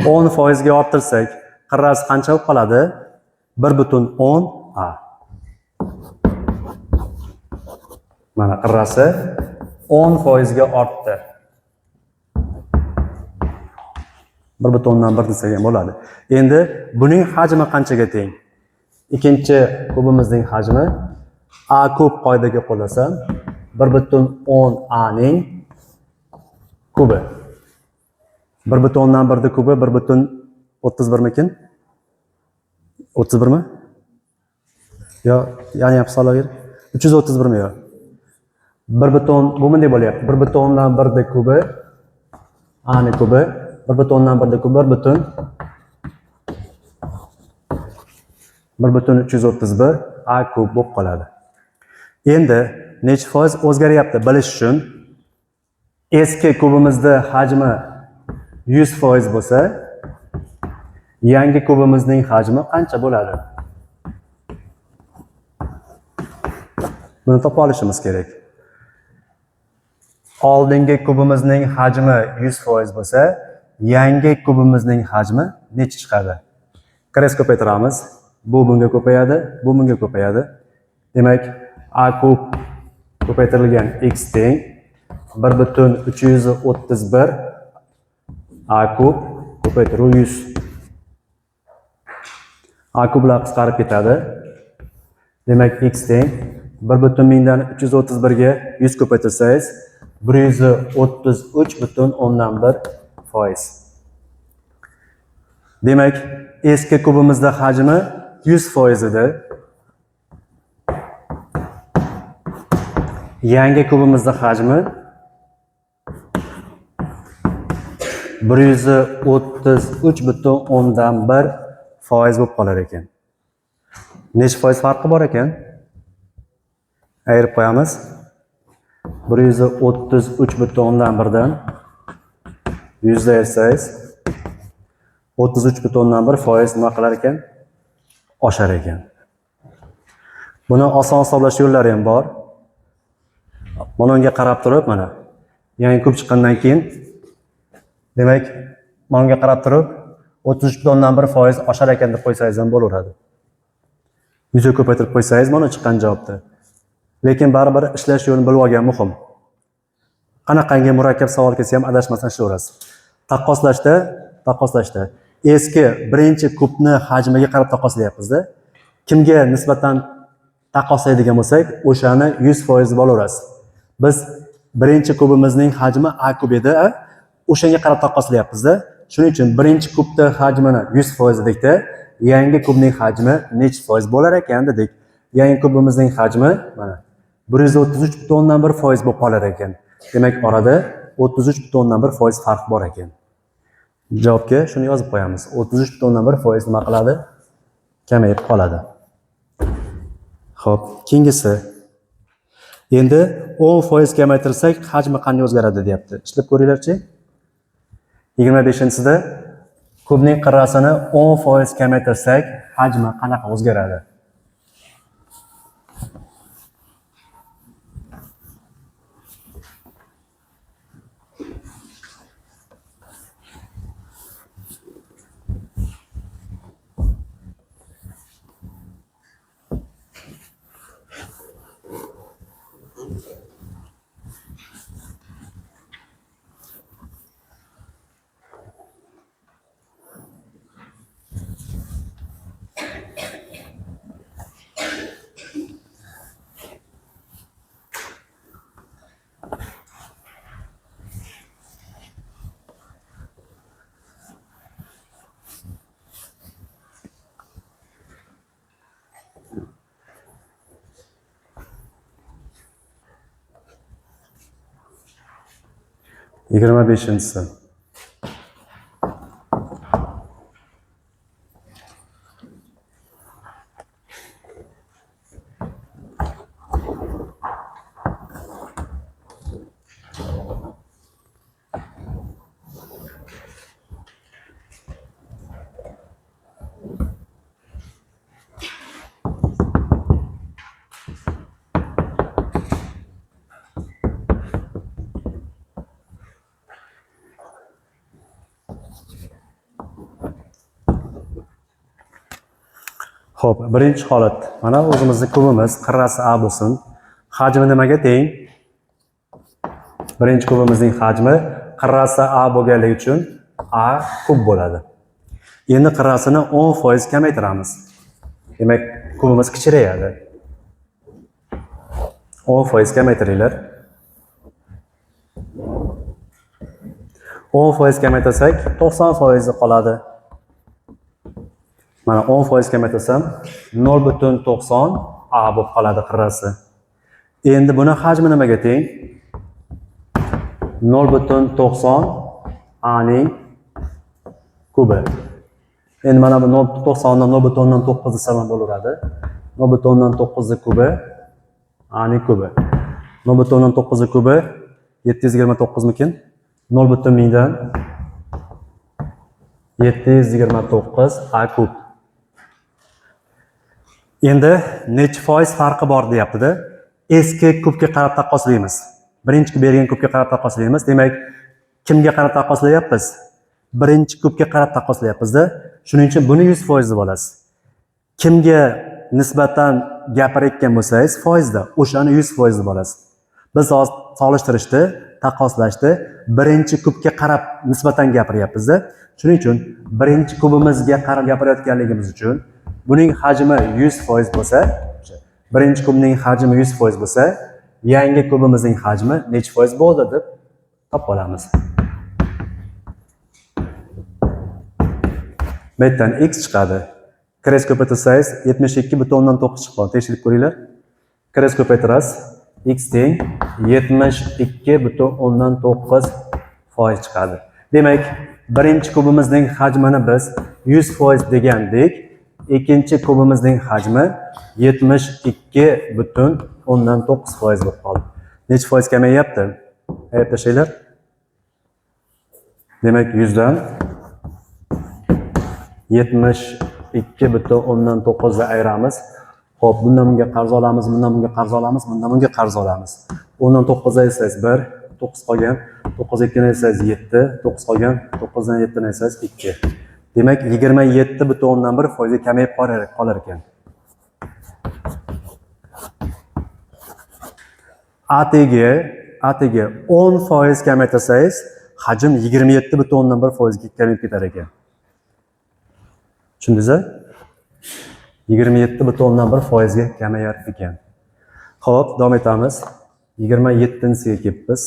10% ga orttirsak, qirrasi qancha bo'lib qoladi? 1,10 A. Mana qirrasi 10% ga ortdi. 1,1 desak ham bo'ladi. Endi buning hajmi qanchaga teng? Ikkinchi kubimizning hajmi A kub qoidaga qo'llasam 1,10 A ning kubi. 1,1 kubi 1,31 mikin? 31 mi? Yo, ya'ni ham hisoblaver. 331 mi yo? 1 butun bu bunday bo'lyapti. 1,1 kubi A ning kubi 1,1 kubi 1,331 A kub bo'lib qoladi. Endi necha foiz o'zgaryapti bilish uchun eski kubimizda hajmi 100% bo'lsa, yangi kubimizning hajmi qancha bo'ladi? Buni topa olishimiz kerak. Oldingi kubimizning hajmi 100% bo'lsa, yangi kubimizning hajmi necha chiqadi? Kres ko'paytiramiz. Bu bunga ko'payadi, bu bunga ko'payadi. Demak, A kub ko'paytirilgan x teng 1,331 A kub ko'paytiruv 100. A kublar qisqarib ketadi. Demak, x teng 1,331 ga 100 ko'paytirsangiz, 133,1%. Demak, eski kubimizda hajmi 100% edi. Yangi kubimizda hajmi 133,1% bo'lib qolar ekan. Necha foiz farqi bor ekan? Ayirib qo'yamiz. 133,1 dan 100 da ayirsangiz 33,1% nima qilar ekan? Oshar ekan. Buni oson hisoblash yo'llari ham bor. Mana unga qarab turib, mana yangi kub chiqqandan keyin, demak, mana unga qarab turib 33,1% oshar ekan deb qo'ysangiz ham bo'laveradi. 100 ga ko'paytirib qo'ysangiz mana chiqqan javobda. Lekin baribir ishlash yo'lini bilib olgan muhim. Qanaqangi murakkab savol kelsa ham adashmasdan ishlayverasiz. Taqqoslashda eski birinchi kubni hajmiga qarab taqqoslayapmiz-da. Kimga nisbatan taqqoslaydigan bo'lsak, o'shani 100% deb olaverasiz. Biz birinchi kubimizning hajmi A kub edi, o'shanga qarab taqqoslayapmiz-da. Shuning uchun birinchi kubni hajmini 100% dedikda, yangi kubning hajmi necha foiz bo'lar ekan dedik. Yangi kubimizning hajmi mana 133,1% bo'lib qolar ekan. Demak, orada 33,1% farq bor ekan. Javobga shuni yozib qo'yamiz. 33,1% nima qiladi? Kamayib qoladi. Xo'p, keyingisi. Endi 10% kamaytirsak, hajmi qanday o'zgaradi deyapti. Ishlab ko'ringlarchi. 25-sida kubning qirrasini 10% kamaytirsak, hajmi qanaqa o'zgaradi? 25-si. Xo'p, birinchi holat. Mana o'zimizni kubimiz qirrasi A bo'lsin. Hajmi nimaga teng? Birinchi kubimizning hajmi qirrasi A bo'lganligi uchun A kub bo'ladi. Endi qirrasini 10% kamaytiramiz. Demak, kubimiz kichrayadi. 10% kamaytiringlar. 10% kamaytirsak 90% qoladi. Mana 10% kamaytirsam 0,90 A bo'lib qoladi qirrasi. Endi buni hajmi nimaga teng? 0,90 A ning kubi. Endi mana bu 0,90 dan 0,9 desam ham bo'laveradi. 0,9 kubi A ning kubi. 0,9 kubi 729 mikin? 0,1000 729 A kub. Endi necha foiz farqi bor deyapti-da. Eski kubga qarab taqqoslaymiz. Birinchi bergan kubga qarab taqqoslaymiz. Demak, kimga qarab taqqoslayapmiz? Birinchi kubga qarab taqqoslayapmiz-da. Shuning uchun buni 100% deb olasiz. Kimga nisbatan gapirayotgan bo'lsangiz, foizda o'shani 100% deb olasiz. Biz hozir solishtirishda, taqqoslashda birinchi kubga qarab nisbatan gapiryapmiz-da. Shuning uchun birinchi kubimizga qarab gapirayotganligimiz uchun buning hajmi 100% bo'lsa, birinchi kubning hajmi 100% bo'lsa, yangi kubimizning hajmi necha foiz bo'ldi deb topib olamiz. Bu yerdan x chiqadi. Kres ko'paytirsangiz 72,9 chiqib qoladi. Tekshirib ko'ringlar. Kres ko'paytirasiz. X teng 72,9% chiqadi. Demak, Birinchi kubimizning hajmini biz 100% degandik. Ikkinchi kubimizning hajmi 72,9% bo'lib qoldi. Necha foiz kamayyapti? Aytib tashlanglar. Demak, 100 dan 72,9 ni ayiramiz. Xo'p, bundan bunga qarz olamiz, bundan bunga qarz olamiz, bundan bunga qarz olamiz. 10dan 9 ayirsangiz 1, 9 qolgan, 9 2 ni ayirsangiz 7, 9 qolgan, 9 dan 7 ni ayirsangiz 2. Demak, 27,1% kamayib qolar ekan. ATga 10% kamaytirsangiz, hajm 27,1% ga kamayib ketar ekan. Tushundingiz-a? 27,1% ga kamayar ekan. Xo'p, davom etamiz. 27-siga kelibmiz.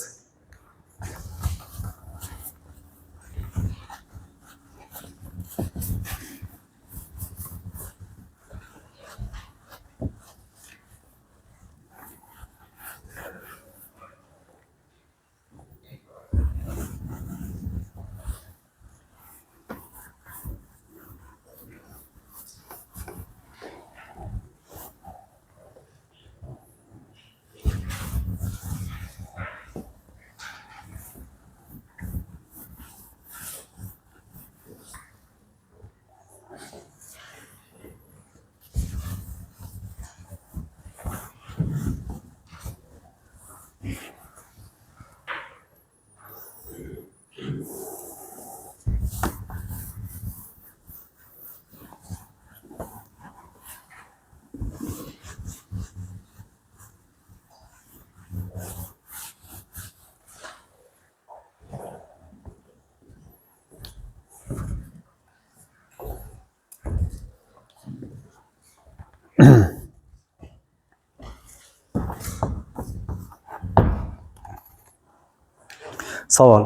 Savol.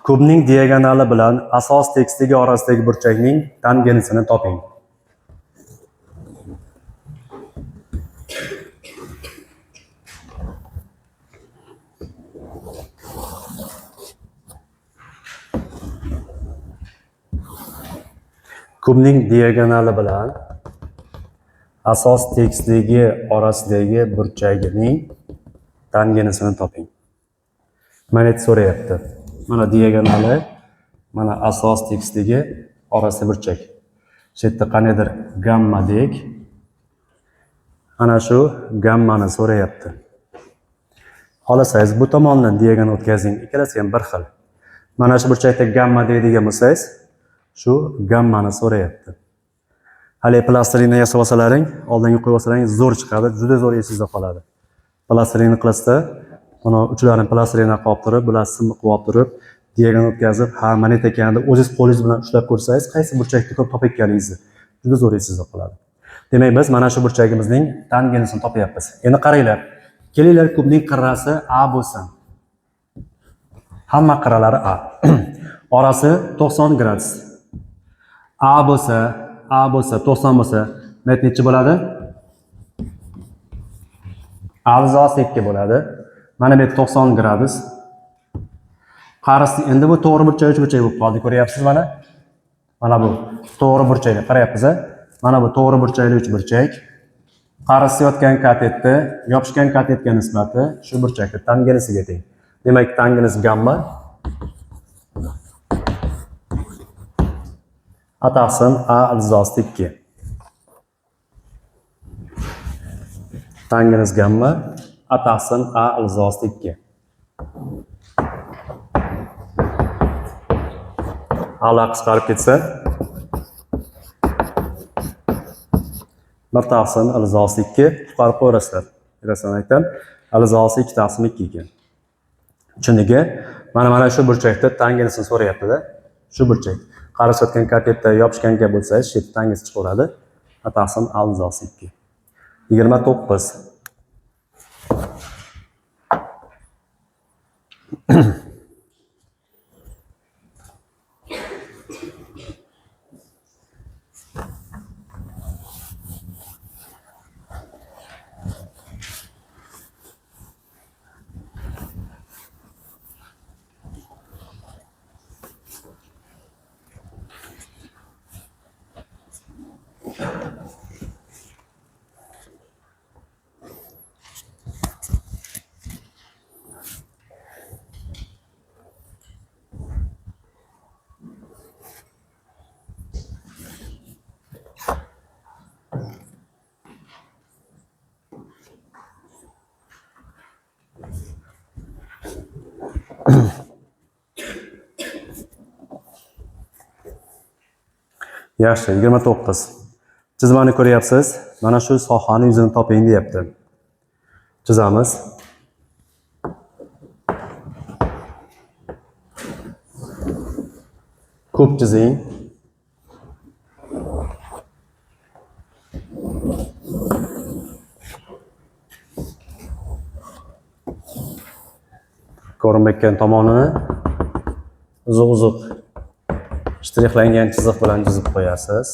Kubning diagonali bilan asos tekisligi orasidagi burchakning tangensini toping. Kubning diagonali bilan asos tekisligi orasidagi burchagining tangensini toping. Mana so'rayapti. Mana diagonali, mana asos tekisligi orasida burchak. Shu yerda qandaydir gamma dek. Ana shu gammani so'rayapti. Xohlasangiz bu tomondan diagonal o'tkazing, ikkalasi ham bir xil. Mana shu burchakda gamma deydigan bo'lsangiz, shu gammani so'rayapti. Hali plastilinni yasab olsalaring, oldinga qo'yib olsalaring zo'r chiqadi, juda zo'r esingizda qoladi. Plastilinni qilasizda, mana uchlarini plastilinni qilib turib, bular simni qilib turib, diagonal o'tkazib, ha, mana ekan deb o'zingiz qo'lingiz bilan ushlab ko'rsangiz, qaysi burchakni ko'p topayotganingizni juda zo'r esingizda qoladi. Demak, biz mana shu burchagimizning tangensini topyapmiz. Endi qaranglar. Kelinglar, kubning qirrasi A bo'lsin. Hamma qirralari A. Orasi 90 gradus. A bo'lsa, 90 bo'lsa, net necha bo'ladi? A ildizosi 2 bo'ladi. Mana bu 90 gradus. Qarasi endi bu to'g'ri burchak, uch burchak bo'lib qoldi. Ko'ryapsiz mana? Mana bu to'g'ri burchakni qarayapsiz a? Mana bu to'g'ri burchakli uch burchak. Qarasi yotgan katetni yopishgan katetga nisbati shu burchakni tangenisiga teng. Demak, tangens gamma A taqsim A ildizosi 2. Tangens gamma A taqsim A ildizosi 2. Ala qisqarib ketsa 1 taqsim ildizosi 2 qutqarib qo'yasizlar. Rasman aytdim, ildizosi 2 taqsim 2 ekan. Tushundingmi? Mana shu burchakda tangensini so'rayapti-da. Shu burchak. Qarashayotgan katetda yopishganga bo'lsa, shu yerda tangens chiqaveradi. A taqsim A ildizosi 2. 29. Yaxshi, 29. Chizmani ko'ryapsiz. Mana shu sohani yuzini toping deyapti. Chizamiz. Kub chizing. Ko'rinmayotgan tomonini uzuq-uzuq shtrixlangan chiziq bilan chizib qo'yasiz.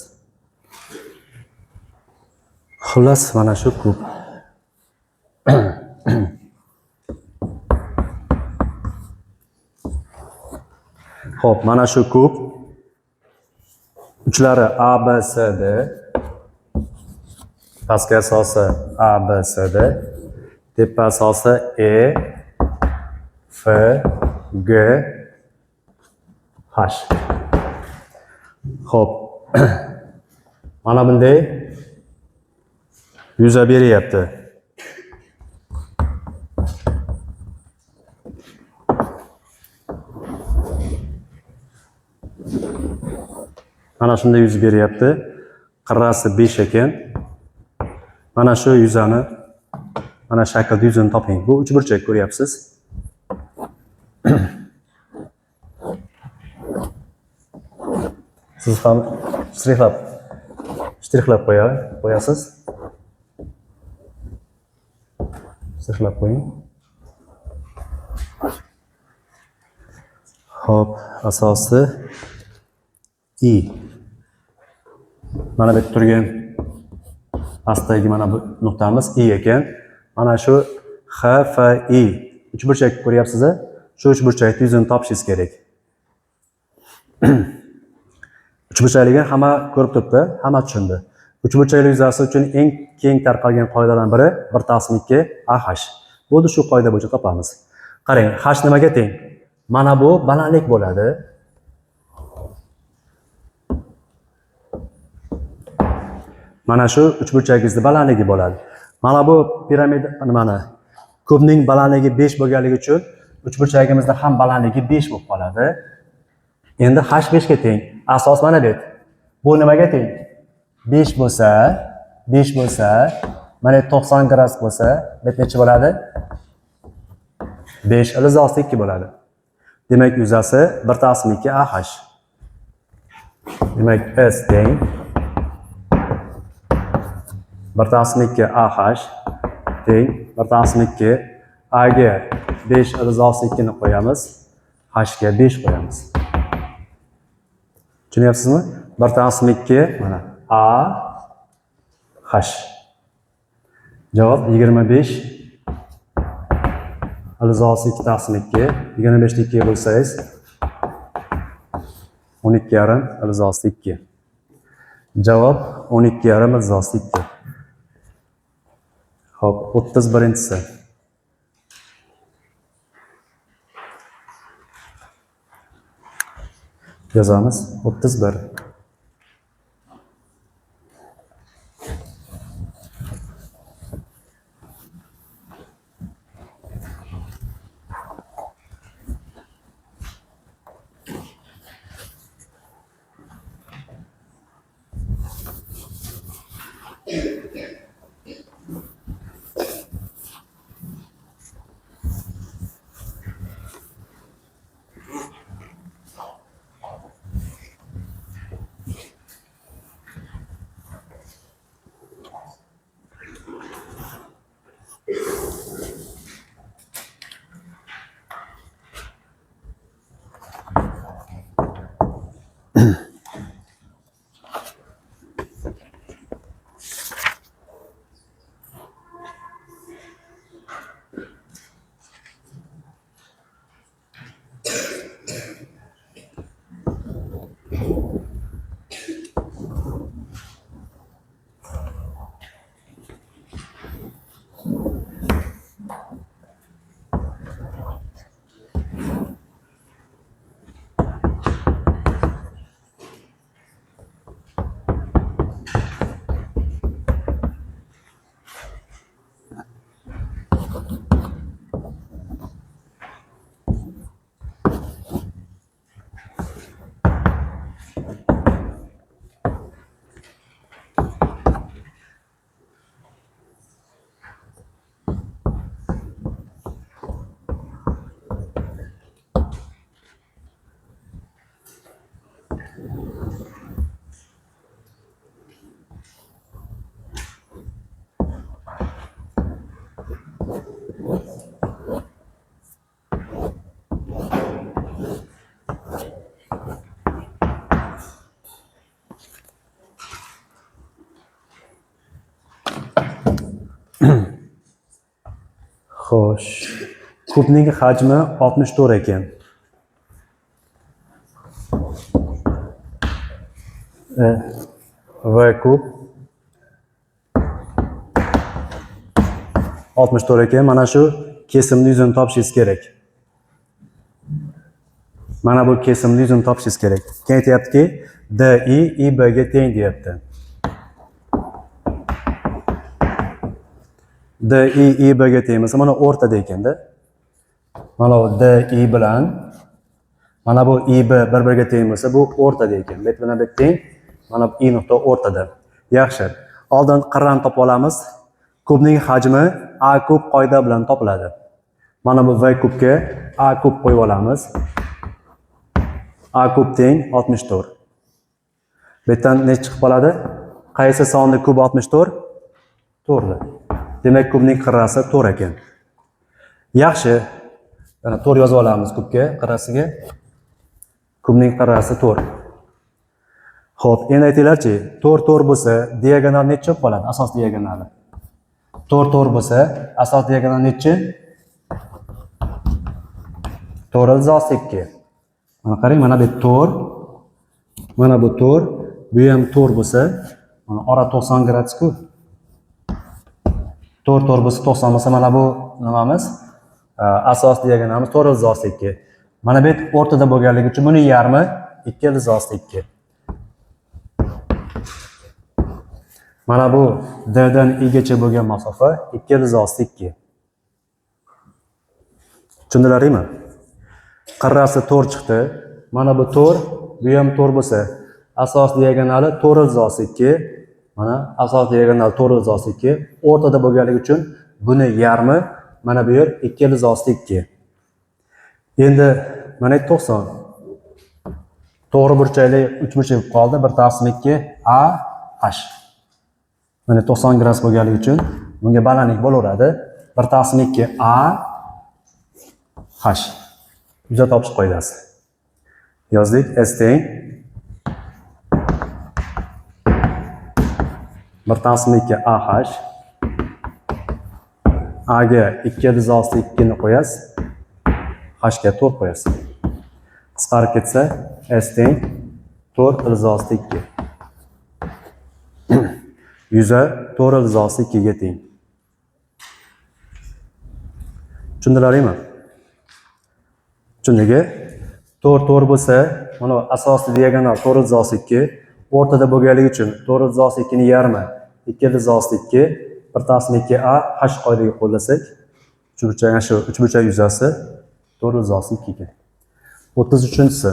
Xullas, mana shu kub. Xo'p, mana shu kub uchlari A, B, C, D. Pastki asosi A, B, C, D. Tepa asosi E, F, G, H. Xo'p. Mana bunday yuza beryapti. Mana shunday yuz beryapti. Qirrasi 5 ekan. Mana shu yuzani, mana shaklda yuzini toping. Bu uchburchak ko'ryapsiz. Siz ham shtrixlab qo'yasiz. Shtrixlab qo'ying. Xo'p, asosi I. Mana bu yerda turgan pastdagi mana bu nuqtamiz I ekan. Mana shu H, F, I uchburchak ko'ryapsiz-a? Shu uchburchakni yuzini topishingiz kerak. Uchburchakligini hamma ko'rib turibdi, hamma tushundi. Uchburchaklik yuzasi uchun eng keng tarqalgan qoidalardan biri 1/2 AH. Bo'ldi, shu qoida bo'yicha topamiz. Qarang, H nimaga teng? Mana bu balandlik bo'ladi. Mana shu uchburchagingizni balandligi bo'ladi. Mana bu piramida nimani? Kubning balandligi 5 bo'lganligi uchun uchburchagimizda ham balandligi 5 bo'lib qoladi. Endi H 5 ga teng. Asos mana bu. Bu nimaga teng? 5 bo'lsa, 5 bo'lsa, mana 90 gradus bo'lsa, bu necha bo'ladi? 5 ildiz osti 2 bo'ladi. Demak, yuzasi 1/2 AH. Demak, S teng 1/2 AH teng 1/2 A ga 5 ildiz osti 2 ni qo'yamiz, H ga 5 qo'yamiz. Tushunyapsizmi? 1/2 mana A H. Javob 25 ildiz osti 2/2. 25 ni 2 ga bo'lsangiz 12,5 ildiz osti 2. Javob 12,5 ildiz osti 2. Xo'p, 31-inchisi. Yozamiz 31. Xo'sh, kubning hajmi 64 ekan. V kub 64 ekan. Mana shu kesimni yuzini topishingiz kerak. Mana bu kesimni yuzini topishingiz kerak. Keyin aytyaptiki, DI IB ga teng deyapti. DI IB ga teng bo'lsa, mana o'rtada ekanda. Mana bu DI bilan mana bu IB bir-biriga teng bo'lsa, bu o'rtada ekan. Bet bilan bet teng, mana bu I nuqta o'rtada. Yaxshi. Oldin qirrani topib olamiz. Kubning hajmi A kub qoida bilan topiladi. Mana bu V kubga A kub qo'yib olamiz. A kub teng 64. Bu yerdan necha chiqib qoladi? Qaysi sonni kub 64? 4. Demak, kubning qirrasi 4 ekan. Yaxshi. Mana 4 yozib olamiz kubga, qirrasiga. Kubning qirrasi 4. Xo'p, endi aytinglarchi, 4 4 bo'lsa, diagonal necha bo'lib qoladi? Asos diagonali. 4 4 bo'lsa, asos diagonal necha? 4 ildiz 2. Mana qarang, mana bu 4. Mana bu 4, bu ham 4 bo'lsa, mana ora 90 gradus-ku. 4 4 bo'lsa 90 bo'lsa, mana bu nimamiz? Asos diagonalimiz 4 ildiz 2. Mana bu o'rtada bo'lganligi uchun buni yarmi 2 ildiz 2. Mana bu D dan I gacha bo'lgan masofa 2 ildiz 2. Tushundilaringmi? Qirrasi 4 chiqdi. Mana bu 4, bu ham 4 bo'lsa, asos diagonali 4 ildiz 2. Mana asos diagonal 4 ildiz 2. O'rtada bo'lganligi uchun buni yarmi mana bu yer 2 ildiz 2. Endi mana 90. To'g'ri burchakli uchburchak bo'lib qoldi. 1 taqsim 2 A H. Mana 90 gradus bo'lganligi uchun bunga balandlik bo'laveradi. 1 taqsim 2 A H. Yuza topish qoidasi. Yozdik. S teng 1 taqsim 2 A H. A ga 2 ildiz 2 ni qo'yasiz. H ga 4 qo'yasiz. Qisqarib ketsa S teng 4 ildiz 2. Yuza 4 ildiz 2 ga teng. Tushundilaringmi? Tushundigi? 4 4 bo'lsa, mana asosiy diagonal 4 ildiz 2, o'rtada bo'lganligi uchun 4 ildiz 2 ni yarmi 2 ildiz 2, 1 taqsim 2 A H qoidaga qo'llasak, uchburchak, ana shu uchburchak yuzasi 4 ildiz 2 ekan. 33-chisi.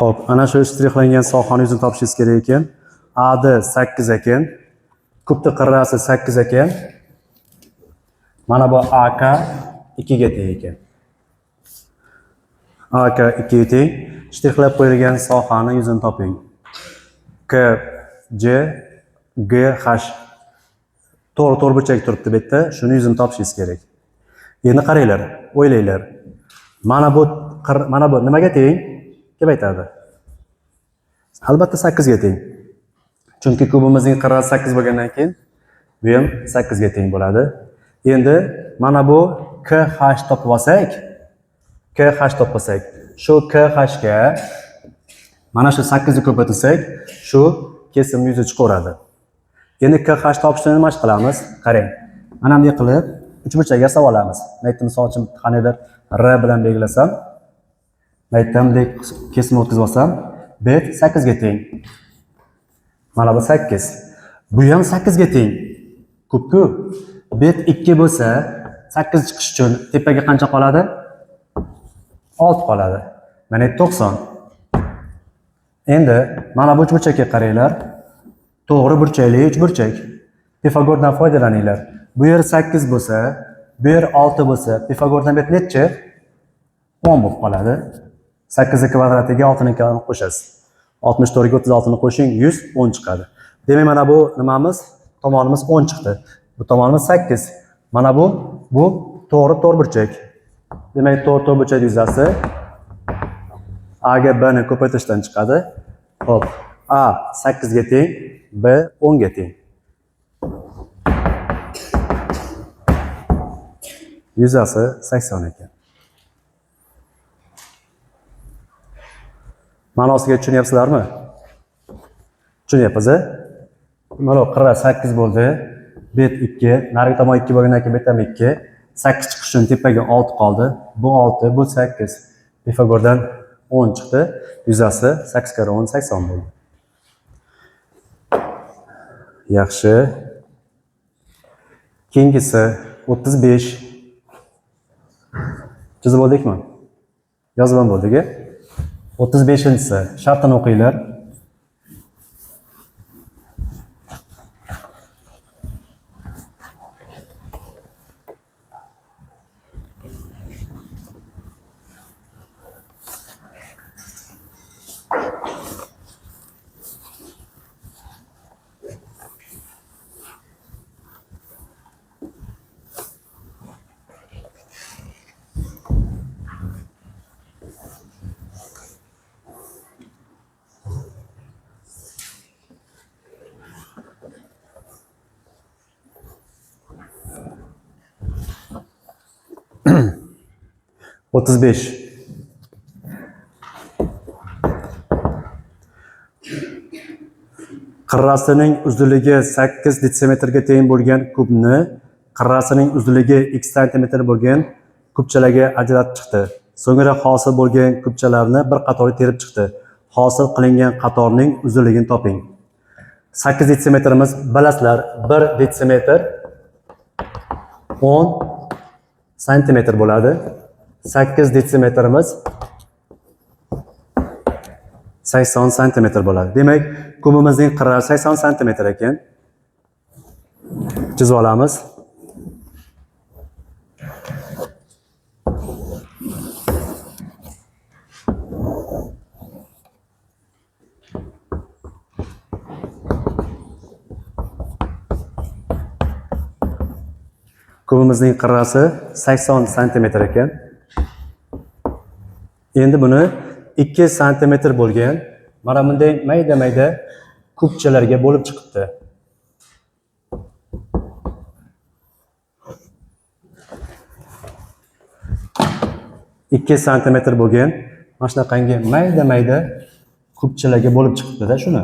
Xo'p, ana shu shtrixlangan sohani yuzini topishingiz kerak ekan. AD 8 ekan. Kubni qirrasi 8 ekan. Mana bu AK 2 ga teng ekan. AK 2 ga teng. Shtrixlab qo'yilgan sohani yuzini toping. K C G H to'g'ri to'rtburchak turibdi bu yerda. Shuni yuzini topishingiz kerak. Endi qaranglar, o'ylanglar. Mana bu mana bu nimaga teng? Kim aytadi? Albatta 8 ga teng. Chunki kubimizning qirrasi 8 bo'lgandan keyin bu ham 8 ga teng bo'ladi. Endi mana bu KH topib olsak, KH topib olsak, shu KH ga mana shu 8 ni ko'paytirsak, shu kesim yuzi chiqaveradi. Endi KH topishni nima ish qilamiz? Qarang. Mana bunday qilib uchburchak yasab olamiz. Men aytdim, misol uchun qandaydir R bilan belgilasam, men aytdim, kesimni o'tkazib olsam, B 8 ga teng. Mana bu 8. Bu ham 8 ga teng. Ko'p-ku. Bet 2 bo'lsa, 8 chiqish uchun tepaga qancha qoladi? 6 qoladi. Mana 90. Endi mana bu uchburchakka qaranglar. To'g'ri burchakli uchburchak. Pifagordan foydalaninglar. Bu yer 8 bo'lsa, bu yer 6 bo'lsa, Pifagordan bet nechi? 10 bo'lib qoladi. 8 kvadratiga 6 ni qo'shasiz. 64 ga 36 ni qo'shing, 110 chiqadi. Demak, mana bu nimamiz? Tomonimiz 10 chiqdi. Bu tomonimiz 8. Mana bu to'g'ri to'rtburchak. Demak, to'g'ri to'rtburchak yuzasi A ga B ni ko'paytirishdan chiqadi. Xo'p, A 8 ga teng, B 10 ga teng. Yuzasi 80 ekan. Ma'nosiga tushunyapsizlarmi? Tushunyapsiz, a? Mana qirra 8 bo'ldi. Bet 2, narigi tomon 2 bo'lgandan keyin bet ham 2. 8 chiqish uchun tepaga 6 qoldi. Bu 6, bu 8. Pifagordan 10 chiqdi. Yuzasi 8 karra 10 80 bo'ldi. Yaxshi. Keyingisi 35. Chizib oldikmi? Yozib ham bo'ldik-a? 35-inchisi. Shartini o'qinglar. 35. Qirrasining uzunligi 8 detsimetrga teng bo'lgan kubni qirrasining uzunligi 2 santimetr bo'lgan kubchalarga ajratib chiqdi. So'ngra hosil bo'lgan kubchalarni bir qatorga terib chiqdi. Hosil qilingan qatorning uzunligini toping. 8 detsimetrimiz bilasizlar, 1 detsimetr 10 santimetr bo'ladi. 8 detsimetrimiz 80 santimetr bo'ladi. Demak, kubimizning qirrasi 80 santimetr ekan. Chizib olamiz. Kubimizning qirrasi 80 santimetr ekan. Endi buni 2 santimetr bo'lgan mana bunday mayda-mayda kubchalarga bo'lib chiqibdi. 2 santimetr bo'lgan mana shunaqangi mayda-mayda kubchalarga bo'lib chiqibdi-da shuni.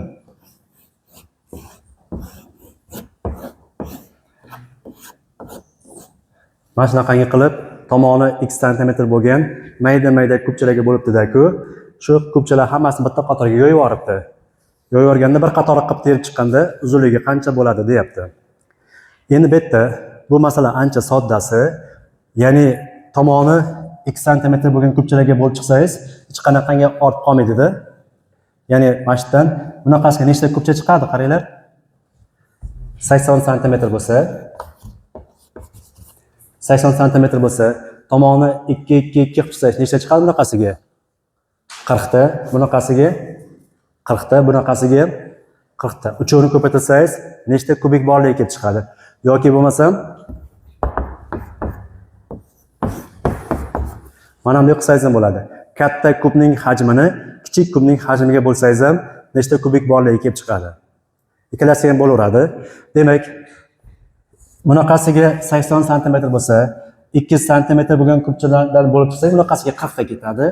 Mana shunaqangi qilib tomoni 2 santimetr bo'lgan mayda-mayda kubchalarga bo'libdi-da-ku. Shu kubchalar hammasini bitta qatorga yoyib yuboribdi. Yoyib yuborganda bir qator qilib terib chiqqanda uzunligi qancha bo'ladi deyapti. Endi bu yerda bu masala ancha soddasi, ya'ni tomoni 2 santimetr bo'lgan kubchalarga bo'lib chiqsangiz, hech qanaqangi ortib qolmaydi-da. Ya'ni mana shu yerdan bunaqasiga nechta kubcha chiqadi qaranglar. 80 santimetr bo'lsa, 80 santimetr bo'lsa, tomoni 2 2 2 qilib chiqsangiz nechta chiqadi bunaqasiga? 40 ta, bunaqasiga 40 ta, bunaqasiga 40 ta. Uchovini ko'paytirsangiz nechta kubik borligi kelib chiqadi. Yoki bo'lmasam mana bunday qilsangiz ham bo'ladi. Katta kubning hajmini kichik kubning hajmiga bo'lsangiz ham nechta kubik borligi kelib chiqadi. Ikkalasi ham bo'laveradi. Demak, bunaqasiga 80 santimetr bo'lsa, 2 santimetr bo'lgan kubchalardan bo'lib chiqsak, bunaqasiga 40 ta ketadi.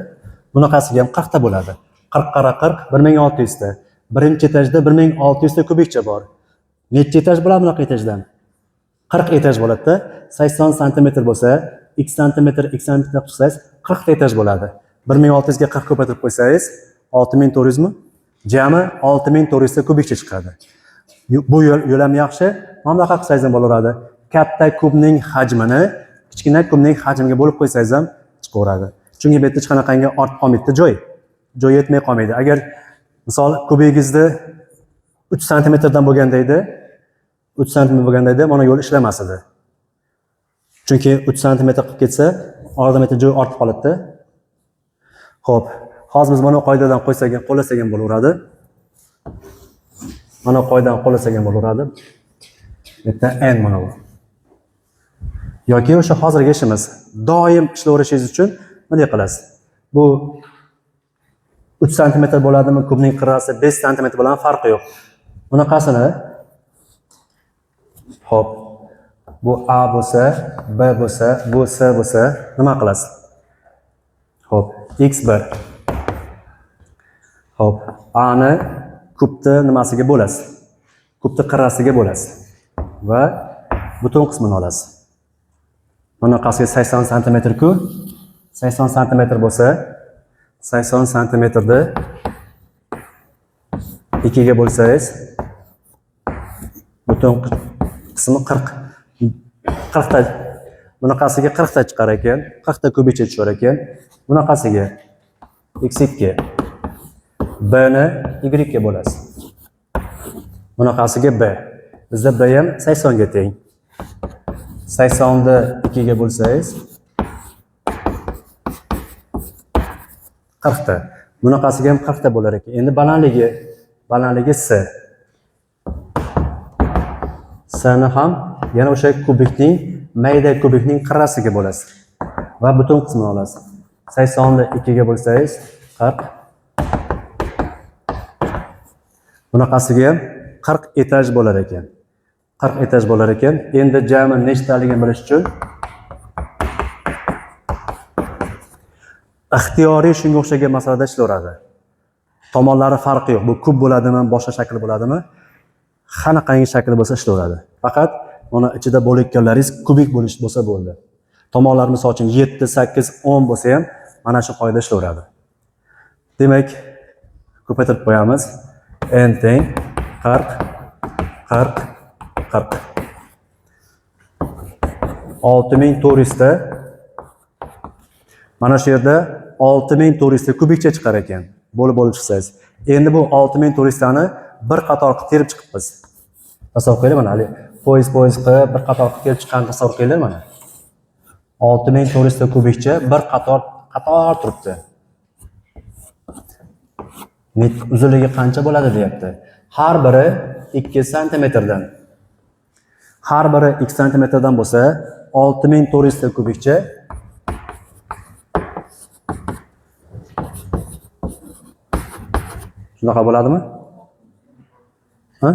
Bunaqasiga ham 40 ta bo'ladi. 40 qara 40 1600 ta. Birinchi etajda 1600 ta kubikcha bor. Necha etaj bo'ladi bunaqa etajdan? 40 etaj bo'ladi-da. 80 santimetr bo'lsa, 2 santimetr, 2 santimetr qilsangiz 40 ta etaj bo'ladi. 1600 ga 40 ko'paytirib qo'ysangiz 6400 mi? Jami 6400 ta kubikcha chiqadi. Bu yo'l ham yaxshi. Mana bunaqa qilsangiz ham bo'laveradi. Katta kubning hajmini kichkina kubning hajmiga bo'lib qo'ysangiz ham chiqaveradi. Chunki bu yerda hech qanaqangi ortib qolmaydi joy. Joy yetmay qolmaydi. Agar misol kubingizda 3 santimetrdan bo'lganda edi, 3 santimetr bo'lganda edi, mana yo'l ishlamas edi. Chunki 3 santimetr qilib ketsa, oradan bitta joy ortib qoladi. Xo'p, hozir biz mana qoidadan qo'ysak ham, qo'llasak ham bo'laveradi. Mana qoidadan qo'llasak ham bo'laveradi. Bu yerda n mana bu. Yoki o'sha hozirgi ishimiz doim ishlayverishingiz uchun bunday qilasiz. Bu 3 santimetr bo'ladimi, kubning qirrasi 5 santimetr bo'ladimi, farqi yo'q. Bunaqasini xo'p, bu A bo'lsa, B bo'lsa, bu C bo'lsa, nima qilasiz? Xo'p, x1. Xo'p, A ni kubni nimasiga bo'lasiz? Kubni qirrasiga bo'lasiz va butun qismini olasiz. Bunaqasiga 80 santimetr-ku. 80 santimetr bo'lsa, 80 santimetrni 2 ga bo'lsangiz, butun qismi 40. 40 ta, bunaqasiga 40 ta chiqar ekan, 40 ta kubikcha tushar ekan. Bunaqasiga x2, b ni y ga bo'lasiz. Bunaqasiga b. Bizda b ham 80 ga teng. 80 ni 2 ga bo'lsangiz 40 ta. Bunaqasiga ham 40 ta bo'lar ekan. Endi balandligi c. C ni ham yana o'sha kubikning, mayda kubikning qirrasiga bo'lasiz va butun qismini olasiz. 80 ni 2 ga bo'lsangiz 40. Bunaqasiga ham 40 etaj bo'lar ekan. 40 etaj bo'lar ekan. Endi jami nechtaligini bilish uchun ixtiyoriy shunga o'xshagan masalada ishlayveradi. Tomonlari farqi yo'q. Bu kub bo'ladimi, boshqa shakl bo'ladimi? Qanaqangi shakl bo'lsa ishlayveradi. Faqat mana ichida bo'layotganlaringiz kubik bo'lish bo'lsa bo'ldi. Tomonlar misol uchun 7, 8, 10 bo'lsa ham mana shu qoida ishlayveradi. Demak, ko'paytirib qo'yamiz. N teng 40 40 40. 6400 ta. Mana shu yerda 6400 ta kubikcha chiqar ekan. Bo'lib chiqsangiz. Endi bu 6400 tani bir qator qilib terib chiqibmiz. Tasavvur qilinglar mana hali poyezd qilib bir qator qilib terib chiqqanini tasavvur qilinglar mana. 6400 ta kubikcha bir qator turibdi. Uzunligi qancha bo'ladi deyapti. Har biri 2 santimetrdan. Har biri 2 santimetrdan bo'lsa, 6400 ta kubikcha shunaqa bo'ladimi? Ha?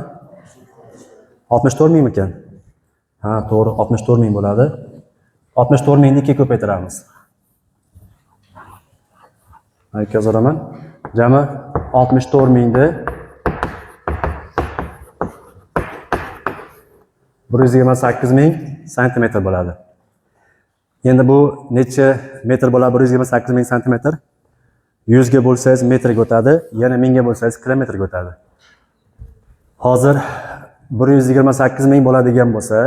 64 mingmikan? Ha, to'g'ri, 64 ming bo'ladi. 64 mingni 2 ko'paytiramiz. Yozaman. Jami 64 mingni 128 ming santimetr bo'ladi. Endi bu necha metr bo'ladi 128 ming santimetr? 100 ga bo'lsangiz metrga o'tadi, yana 1000 ga bo'lsangiz kilometrga o'tadi. Hozir 128 ming bo'ladigan bo'lsa,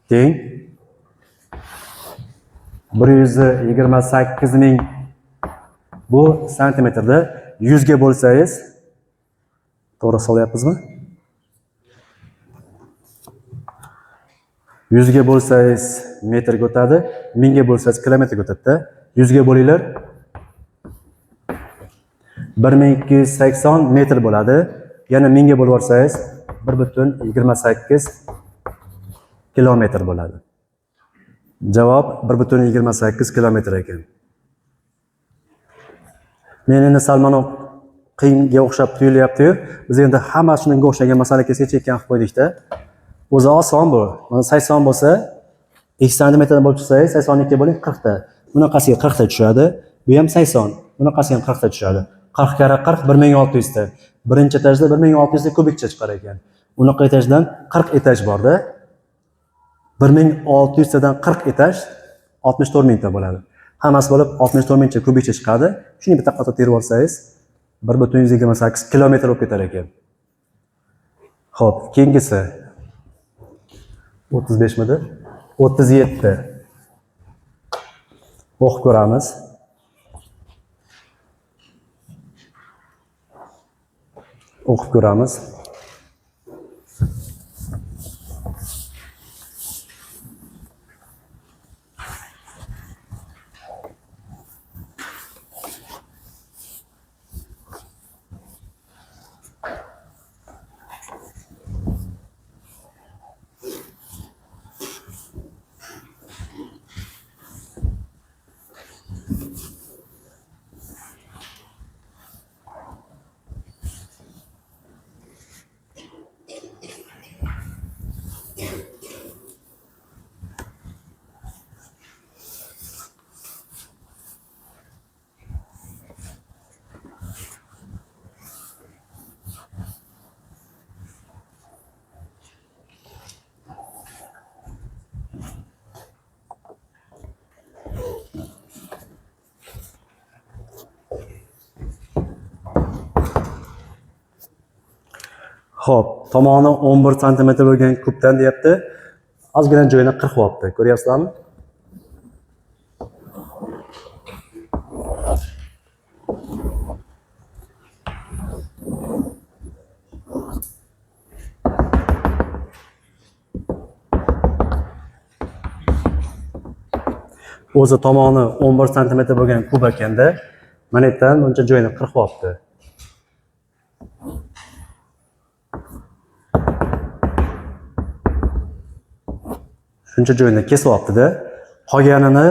teng 128 ming bu santimetrda 100 ga bo'lsangiz, to'g'ri hisoblayapmizmi? 100 ga bo'lsangiz metrga o'tadi, 1000 ga bo'lsangiz kilometrga o'tadi-da. 100 ga bo'linglar, 1280 metr bo'ladi. Yana 1000 ga bo'lib yuborsangiz 1,28 kilometr bo'ladi. Javob 1,28 kilometr ekan. Men endi sal mana qiyinga o'xshab tuyulyapti-yu. Biz endi hamma shunga o'xshagan masala kelsa chekkan qilib qo'ydikda. O'zi oson bu. Mana 80 bo'lsa, 2 santimetrdan bo'lib chiqsangiz, 82 bo'ling 40 ta. Bunaqasiga 40 ta tushadi. Bu ham 80. Bunaqasiga ham 40 ta tushadi. 40 karra 40 1600 ta. Birinchi etajda 1600 ta kubikcha chiqar ekan. Unaqa etajdan 40 etaj borda. 1600 tadan 40 etaj 64 mingta bo'ladi. Hammasi bo'lib 64 mingcha kubikcha chiqadi. Shuni bitta qator terib olsangiz 1,28 kilometr bo'lib ketar ekan. Xo'p, keyingisi 35 midi? 37. O'qib ko'ramiz. O'qib ko'ramiz. Xo'p, tomoni 11 santimetr bo'lgan kubdan deyapti. Ozgina joyini qirqyapti. Ko'ryapsizlarmi? O'zi tomoni 11 santimetr bo'lgan kub ekanda, mana yerdan buncha joyini qirqyapti. Shuncha joyini kesyapti-da, qolganini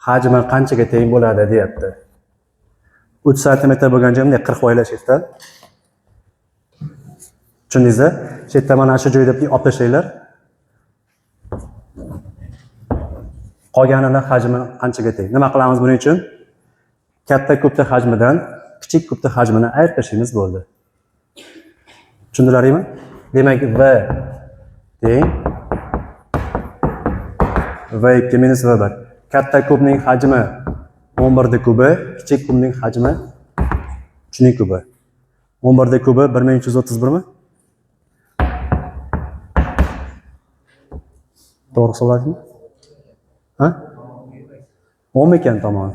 hajmi qanchaga teng bo'ladi deyapti. 3 santimetr bo'lgan joyni bunday qirqib olinglar shu yerdan. Tushundingizmi? Shu yerda mana shu joyda olib tashlanglar. Qolganini hajmi qanchaga teng? Nima qilamiz buning uchun? Katta kubni hajmidan kichik kubni hajmini ayirib tashlaymiz bo'ldi. Tushundilaringmi? Demak, V teng V2 minus V1. Katta kubning hajmi 11 kubi, kichik kubning hajmi 3 kubi. 11 kubi 1331 mi? To'g'ri hisobladikmi? Ha? 10 ekan tomon.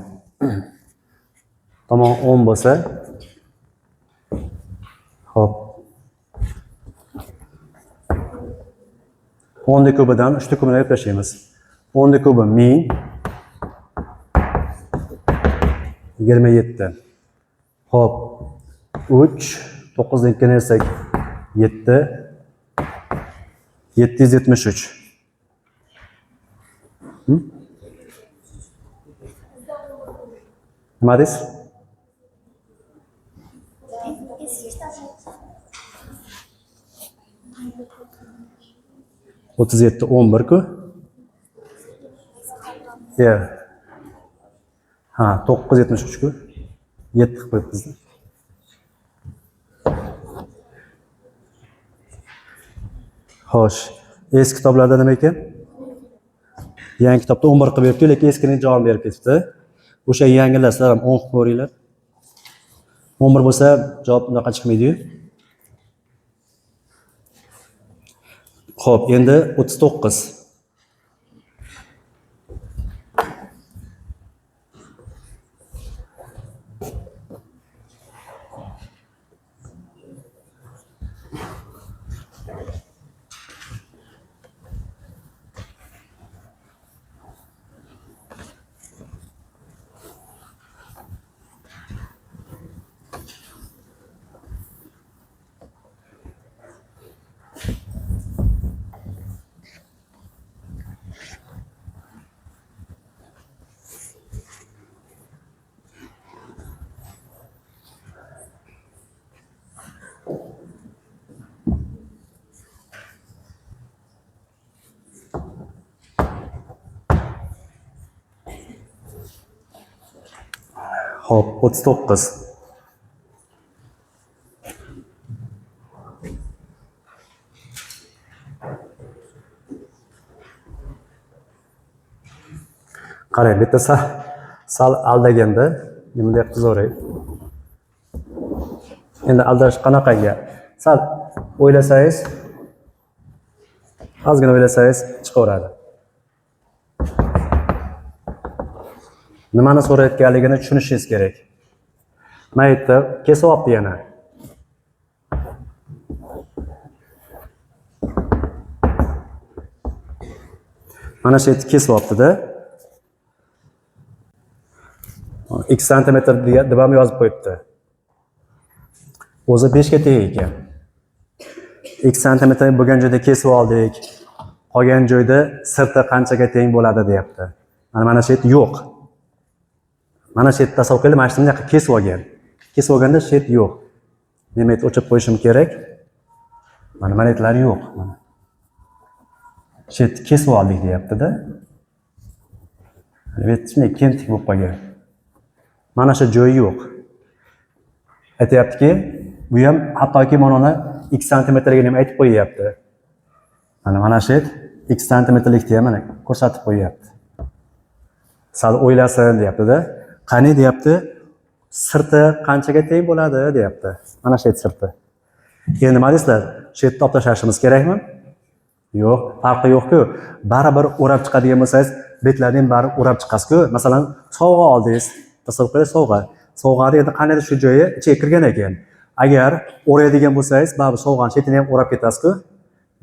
Tomon 10 bo'lsa, xo'p. 10 kubidan 3 kubini ayirib tashlaymiz. 10 kubi 1000 27. Xo'p, 3 9 dan 2 ayirsak 7 773. Nima deysiz? 37 11 ku. Ya. Ha, 973 ku. 7 qilib qo'yibmiz. Xo'sh, eski kitoblarda nima ekan? Yangi kitobda 11 qilib beribdi, lekin eskini javob berib ketibdi. O'sha yangilar sizlar ham 10 qilib ko'ringlar. 11 bo'lsa javob unaqa chiqmaydi-yu. Xo'p, endi 39. Xo'p, 39. Qarang, bu yerda sal aldaganda bunday qiziqroq. Endi aldash qanaqaga? Sal o'ylasangiz, ozgina o'ylasangiz chiqaveradi. Nimani so'rayotganligini tushunishingiz kerak. Mana yerda kesyapti yana. Mana shu yerda kesyapti-da. 2 santimetr deb ham yozib qo'yibdi. O'zi 5 ga teng ekan. 2 santimetr bo'lgan joyda kesib oldik. Qolgan joyda sirti qanchaga teng bo'ladi deyapti. Mana shu yerda yo'q. Mana shu yerda tasavvur qiling, mana shunday qilib kesib olgan. Kesib olganda shu yerda yo'q. Demak, o'chirib qo'yishim kerak. Mana yerlar yo'q. Mana. Shu yerda kesib oldik deyapti-da. Bu yerda shunday kemtik bo'lib qolgan. Mana shu joyi yo'q. Aytayaptiki, bu ham hattoki mana uni 2 santimetrga ham aytib qo'yyapti. Mana shu yer 2 santimetrlikni ham mana ko'rsatib qo'yyapti. Sal o'ylasin deyapti-da. Qani deyapti, sirti qanchaga teng bo'ladi deyapti. Mana shu yer sirti. Endi nima deysizlar? Shu yerni olib tashlashimiz kerakmi? Yo'q, farqi yo'q-ku. Baribir o'rab chiqadigan bo'lsangiz, betlarni ham baribir o'rab chiqasiz-ku. Masalan, sovg'a oldingiz. Tasavvur qiling, sovg'a. Sovg'ani endi qandaydir shu joyi ichiga kirgan ekan. Agar o'raydigan bo'lsangiz, baribir sovg'ani chetini ham o'rab ketasiz-ku.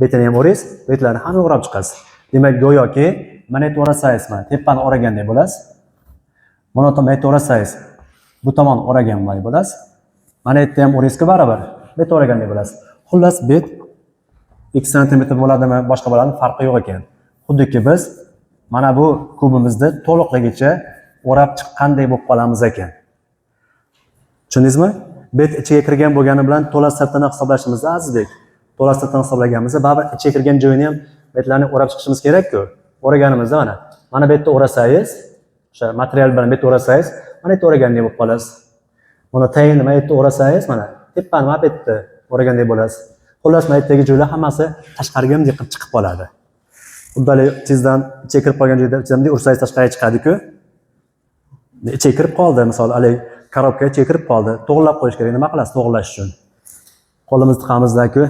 Betini ham o'raysiz, betlarni ham o'rab chiqasiz. Demak, go'yoki mana yerda o'rasangiz, mana tepani o'ragandek bo'lasiz. Mana tomon yerda o'rasangiz, bu tomon o'raganday bo'lasiz. Mana yerda ham o'raysizku baribir, bet o'ragandek bo'lasiz. Xullas, bet 2 santimetr bo'ladimi, boshqa bo'ladimi, farqi yo'q ekan. Xuddiki biz mana bu kubimizni to'liqligicha o'rab chiqqanday bo'lib qolamiz ekan. Tushundingizmi? Bet ichiga kirgan bo'lgani bilan to'la sirtini hisoblashimiz azizbek. To'la sirtini hisoblaganimizda baribir ichiga kirgan joyini ham betlarni o'rab chiqishimiz kerak-ku. O'raganimizda mana bu yerda o'rasangiz, o'sha material bilan bet o'rasangiz, mana yerda o'ragandek bo'lib qolasiz. Mana tayini mana yerda o'rasangiz, mana tepani mana bu yerda o'ragandek bo'lasiz. Xullas, mana yerdagi joylar hammasi tashqariga bunday qilib chiqib qoladi. Xuddi haligi tizdan ichiga kirib qolgan joyda tizdan bunday ursangiz tashqariga chiqadi-ku. Ichiga kirib qoldi, misol haligi korobka ichiga kirib qoldi. To'g'rilab qo'yish kerak. Nima qilasiz to'g'rilash uchun? Qo'limizni tiqamizda-ku,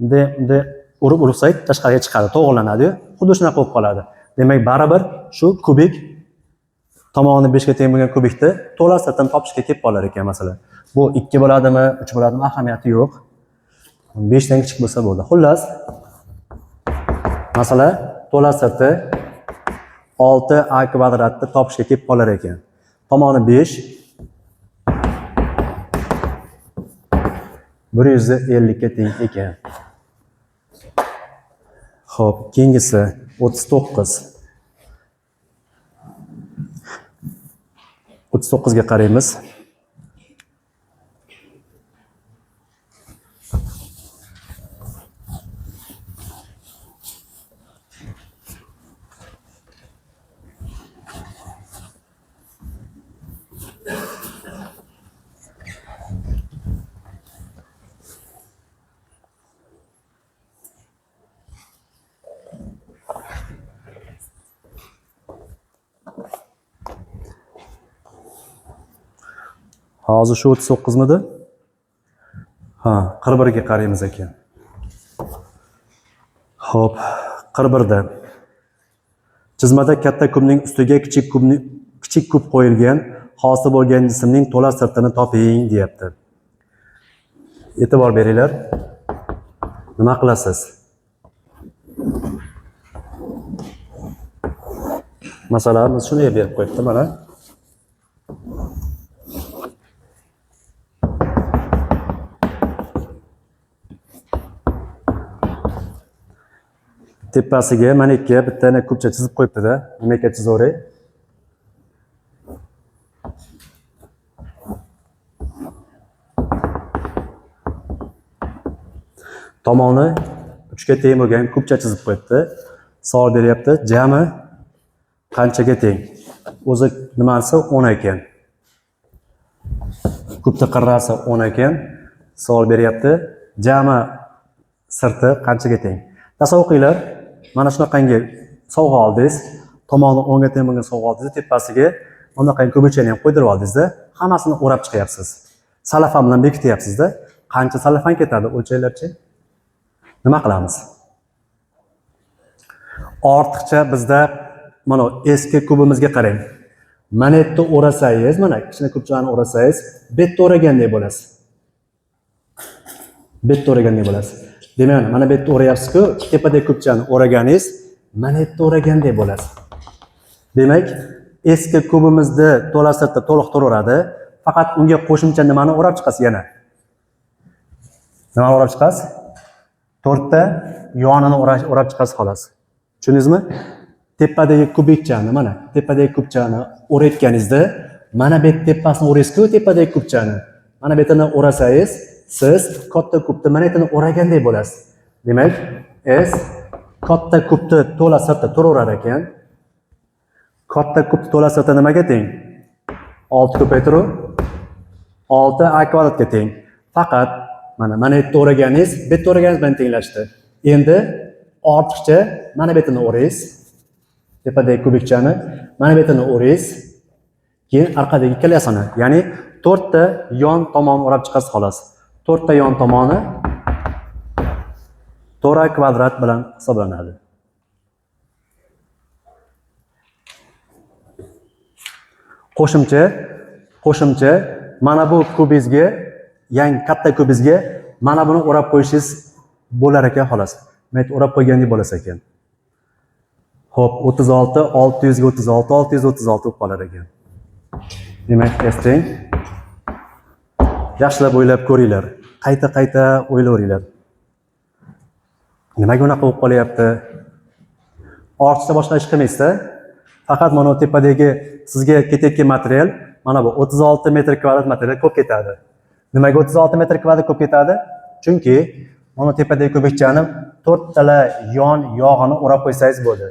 bunday urib ursak tashqariga chiqadi, to'g'rilanadi-yu. Xuddi shunaqa bo'lib qoladi. Demak, baribir shu kubik tomoni 5 ga teng bo'lgan kubikni to'la sirtini topishga kelib qolar ekan masalan. Bu 2 bo'ladimi, 3 bo'ladimi ahamiyati yo'q. 5 dan kichik bo'lsa bo'ldi. Xullas, masala to'la sirti 6a kvadratni topishga kelib qolar ekan. Tomoni 5 150 ga teng ekan. Xo'p, keyingisi 39. 39 ga qaraymiz. Hozir shu 39 midi? Ha, 41 ga qaraymiz ekan. Xo'p, 41 da. Chizmada katta kubning ustiga kichik kub qo'yilgan, hosil bo'lgan jismning to'la sirtini toping deyapti. E'tibor beringlar. Nima qilasiz? Masalan, biz shuni berib qo'yibdi mana. Tepasiga mana ikki bitta kubcha chizib qo'yibdi-da. Nimaga chizaveray? Tomoni 3 ga teng bo'lgan kubcha chizib qo'yibdi. Savol beryapti. Jami qanchaga teng? O'zi nimasi 10 ekan. Kubni qirrasi 10 ekan. Savol beryapti. Jami sirti qanchaga teng? Tasavvur qilinglar, mana shunaqangi sovg'a oldingiz, tomoni 10 ga teng bo'lgan sovg'a oldingiz, tepasiga bunaqangi kubikchani ham qo'ydirib oldingizda, hammasini o'rab chiqyapsiz. Salafan bilan bekityapsizda. Qancha salafan ketadi o'lchanglarchi? Nima qilamiz? Ortiqcha bizda mana eski kubimizga qarang. Mana yerda o'rasangiz, mana kichkina kubchalarni o'rasangiz, bu yerda o'ragandek bo'lasiz. Bu yerda o'ragandek bo'lasiz. Demak, mana bu yerda o'rayapsiz-ku, tepadagi kubchani o'raganingiz mana yerda o'ragandek bo'lasiz. Demak, eski kubimizni to'la sirti to'liq turaveradi. Faqat unga qo'shimcha nimani o'rab chiqasiz yana? Nimani o'rab chiqasiz? To'rtta yonini o'rab chiqasiz xolos. Tushundingizmi? Tepadagi kubikchani, mana tepadagi kubchani o'rayotganingizda mana bu tepasini o'raysiz-ku, tepadagi kubchani. Mana bu yerni o'rasangiz, siz katta kubni mana yerni o'ragandek bo'lasiz. Demak, S katta kubni to'la sirti turaverar ekan. Katta kubni to'la sirti nimaga teng? 6 ko'paytiruv 6 a kvadratga teng. Faqat mana yerda o'raganingiz, bu yerda o'raganingiz bilan tenglashdi. Endi ortiqcha mana bu yerni o'raysiz. Tepadagi kubikchani mana bu yerni o'raysiz. Keyin orqadagi ikkalasini, ya'ni to'rtta yon tomonni o'rab chiqasiz xolos. To'rtta yon tomoni 4 kvadrat bilan hisoblanadi. Qo'shimcha mana bu kubingizga, yangi katta kubingizga mana buni o'rab qo'yishingiz bo'lar ekan xolos. Mana o'rab qo'ygandek bo'lasiz ekan. Xo'p, 36 636 636 bo'lib qolar ekan. Demak, S teng. Yaxshilab o'ylab ko'ringlar. Qayta-qayta o'ylaveringlar. Nimaga unaqa bo'lib qolyapti? Ortiqcha boshqa ish qilmaysizda. Faqat mana bu tepadagi sizga ketayotgan material, mana bu 36 metr kvadrat material ko'p ketadi. Nimaga 36 metr kvadrat ko'p ketadi? Chunki mana tepadagi kubikchani to'rttala yon yog'ini o'rab qo'ysangiz bo'ldi.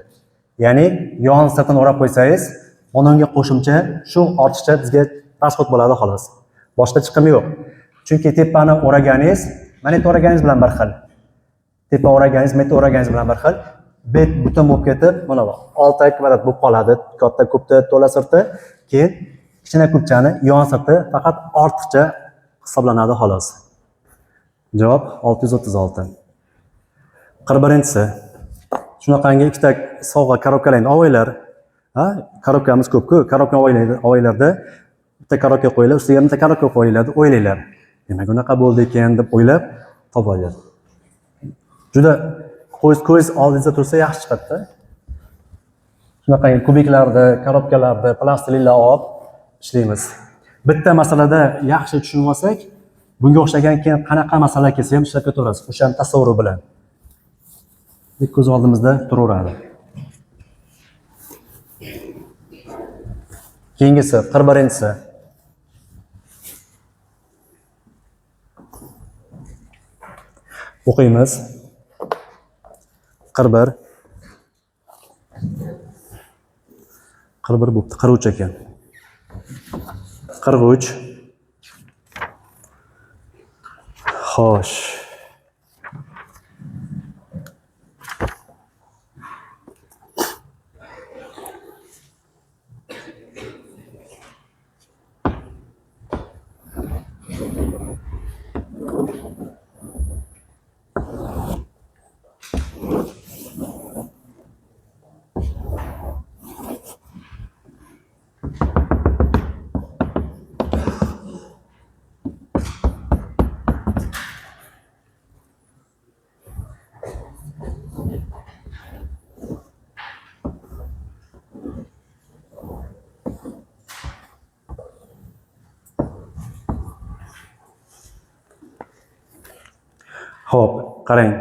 Ya'ni yon sirtini o'rab qo'ysangiz, mana unga qo'shimcha shu ortiqcha bizga rasxod bo'ladi xolos. Boshqa chiqimi yo'q. Chunki tepani o'raganingiz, mana yerda o'raganingiz bilan bir xil. Tepa o'raganingiz, mana yerda o'raganingiz bilan bir xil. Bet butun bo'lib ketib, mana bu 6 kvadrat bo'lib qoladi. Katta kubda to'la sirti, keyin kichkina kubchani yon sirti faqat ortiqcha hisoblanadi xolos. Javob 636. 41-si. Shunaqangi ikkita sovg'a korobkalarni olinglar. Ha, korobkamiz ko'p-ku. Korobka olinglarda bitta korobka qo'yiladi, ustiga bitta korobka qo'yiladi, o'ylanglar. Demak, unaqa bo'ldi ekan deb o'ylab topib oladi. Juda ko'z oldingizda tursa yaxshi chiqadi-da. Shunaqangi kubiklarni, korobkalarni, plastilinlar olib ishlaymiz. Bitta masalada yaxshi tushunib olsak, bunga o'xshagan keyin qanaqa masala kelsa ham ishlab ketaverasiz, o'sha tasavvuri bilan. Ko'z oldimizda turaveradi. Keyingisi 41-si. O'qiymiz. 41. 41 bo'pti, 43 ekan. 43. Xo'sh. Xo'p, qarang.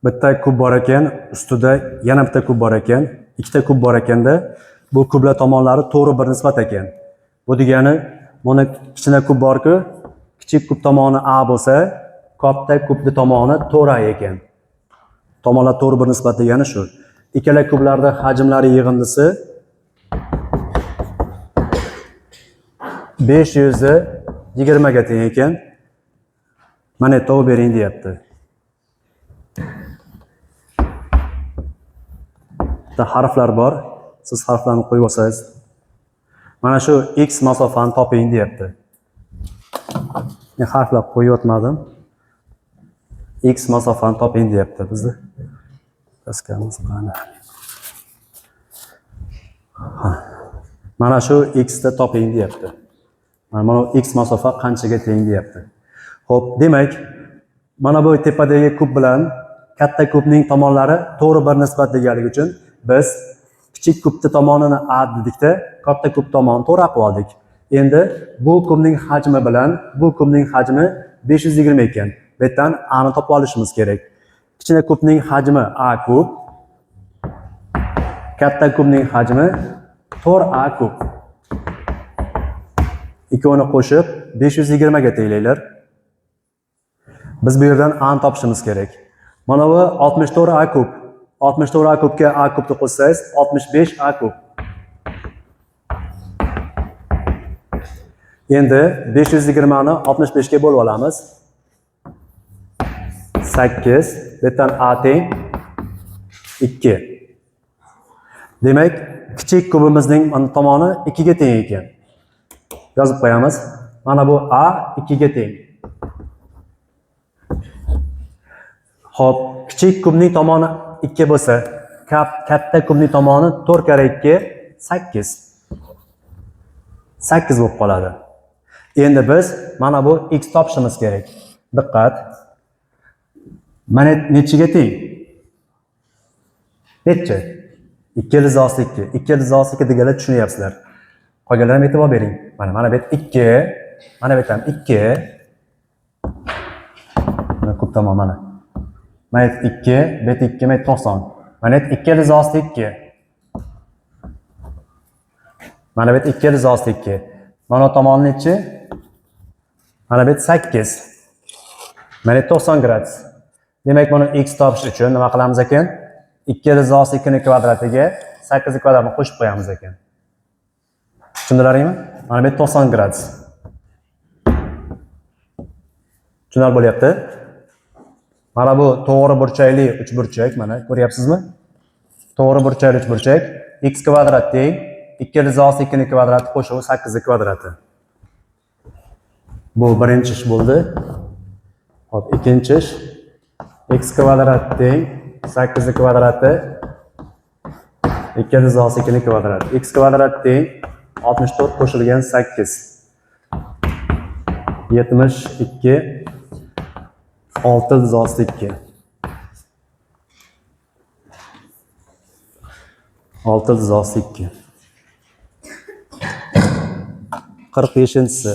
Bitta kub bor ekan, ustida yana bitta kub bor ekan, ikkita kub bor ekanda, bu kublar tomonlari to'g'ri bir nisbat ekan. Bu degani, mana kichkina kub bor-ku, kichik kub tomoni A bo'lsa, katta kubni tomoni 4A ekan. Tomonlar to'g'ri bir nisbat degani shu. Ikkala kublarda hajmlari yig'indisi 500 20 ga teng ekan. Mana topib bering deyapti. Bitta harflar bor. Siz harflarni qo'yib olsangiz, mana shu x masofani toping deyapti. Men harflar qo'yib o'tmadim. X masofani toping deyapti bizni. Daskamiz qani? Ha. Mana shu x ni toping deyapti. Mana bu x masofa qanchaga teng deyapti. Xo'p, demak, mana bu tepadagi kub bilan katta kubning tomonlari to'g'ri bir nisbat deganligi uchun biz kichik kubni tomonini a dedikda, katta kub tomonini to'g'ri qilib oldik. Endi bu kubning hajmi bilan bu kubning hajmi 520 ekan. Bu yerdan a ni topib olishimiz kerak. Kichkina kubning hajmi a kub, katta kubning hajmi 4a kub. Ikkovini qo'shib 520 ga tenglanglar. Biz bu yerdan a ni topishimiz kerak. Mana bu 64 a kub. 64 a kubga a kubni qo'shsangiz 65 a kub. Endi 520 ni 65 ga bo'lib olamiz. 8, bu yerdan a teng 2. Demak, kichik kubimizning tomoni 2 ga teng ekan. Yozib qo'yamiz. Mana bu a 2 ga teng. Xo'p, kichik kubning tomoni 2 bo'lsa, katta kubning tomoni 4 karra 2 8. 8 bo'lib qoladi. Endi biz mana bu x topishimiz kerak. Diqqat. Mana nechiga teng? Nechi? 2 ildiz osti 2. 2 ildiz osti 2 deganlar tushunyapsizlar. Qolganlar ham e'tibor bering. Mana bu yerda 2, mana bu yerda ham 2. Mana ko'p tomon mana. Mana yerda 2, bu yerda 2, mana yerda 90. Mana yerda 2 ildiz osti 2. Mana bu yerda 2 ildiz osti 2. Mana bu tomon nechi? Mana bu yerda 8. Mana yerda 90 gradus. Demak, buni x topish uchun nima qilamiz ekan? 2 ildiz osti 2 ni kvadratiga 8 ni kvadratini qo'shib qo'yamiz ekan. Tushundilaringmi? Mana bu yerda 90 gradus. Tushunarli bo'lyapti? Mana bu to'g'ri burchakli uchburchak, mana ko'ryapsizmi? To'g'ri burchakli uchburchak x kvadrat teng 2 ildiz osti 2 ni kvadrati qo'shib 8 ni kvadrati. Bu birinchi ish bo'ldi. Xo'p, ikkinchi ish x kvadrat teng 8 ni kvadrati 2 ildiz osti 2 ni kvadrati. X kvadrat teng 64 qo'shilgan 8. 72 6 ildiz osti 2. 6 ildiz osti 2. 45-inchisi.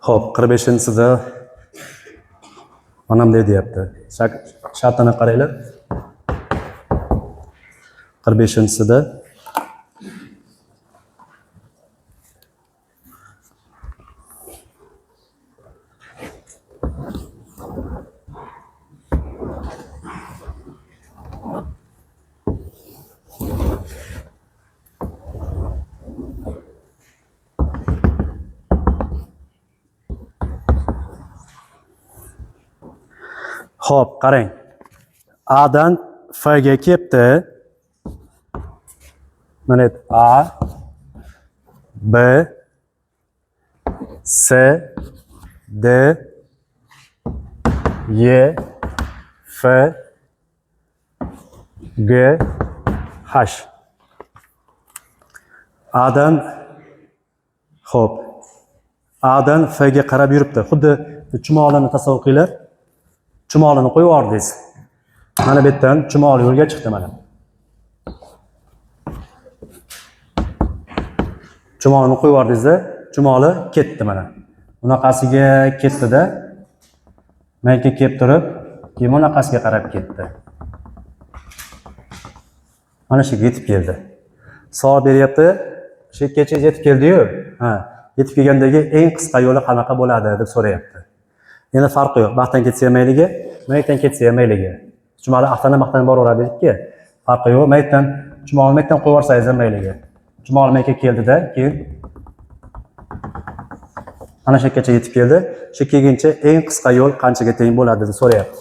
Xo'p, 45-sida mana bunday deyapti. Shartini qaranglar. 45-sida Xo'p, qarang. A dan F ga kelibdi. Mana A, B, S, D, Y, F, G, H. A dan, xo'p, A dan F ga qarab yuribdi. Xuddi chumolini tasavvur qilinglar. Chumolini qo'yib yubordingiz. Mana bu yerdan chumoli yo'lga chiqdi mana. Chumolini qo'yib yubordingizda, chumoli ketdi mana. Bunaqasiga ketdi-da. Mana yerga kelib turib, keyin bunaqasiga qarab ketdi. Mana shu yerga yetib keldi. Savol beryapti. Shu yergacha yetib keldi-yu. Ha, yetib kelgandagi eng qisqa yo'li qanaqa bo'ladi deb so'rayapti. Endi farqi yo'q. Baxtdan ketsa ham mayligi, maytdan ketsa ham mayligi. Chumoli axtana maqtana boraveradi dedikki, farqi yo'q. Maytdan chumoli maytdan qo'yib yuborsangiz ham mayligi. Chumoli mayga keldida, keyin mana shu yergacha yetib keldi. Shu kelguncha eng qisqa yo'l qanchaga teng bo'ladi deb so'rayapti.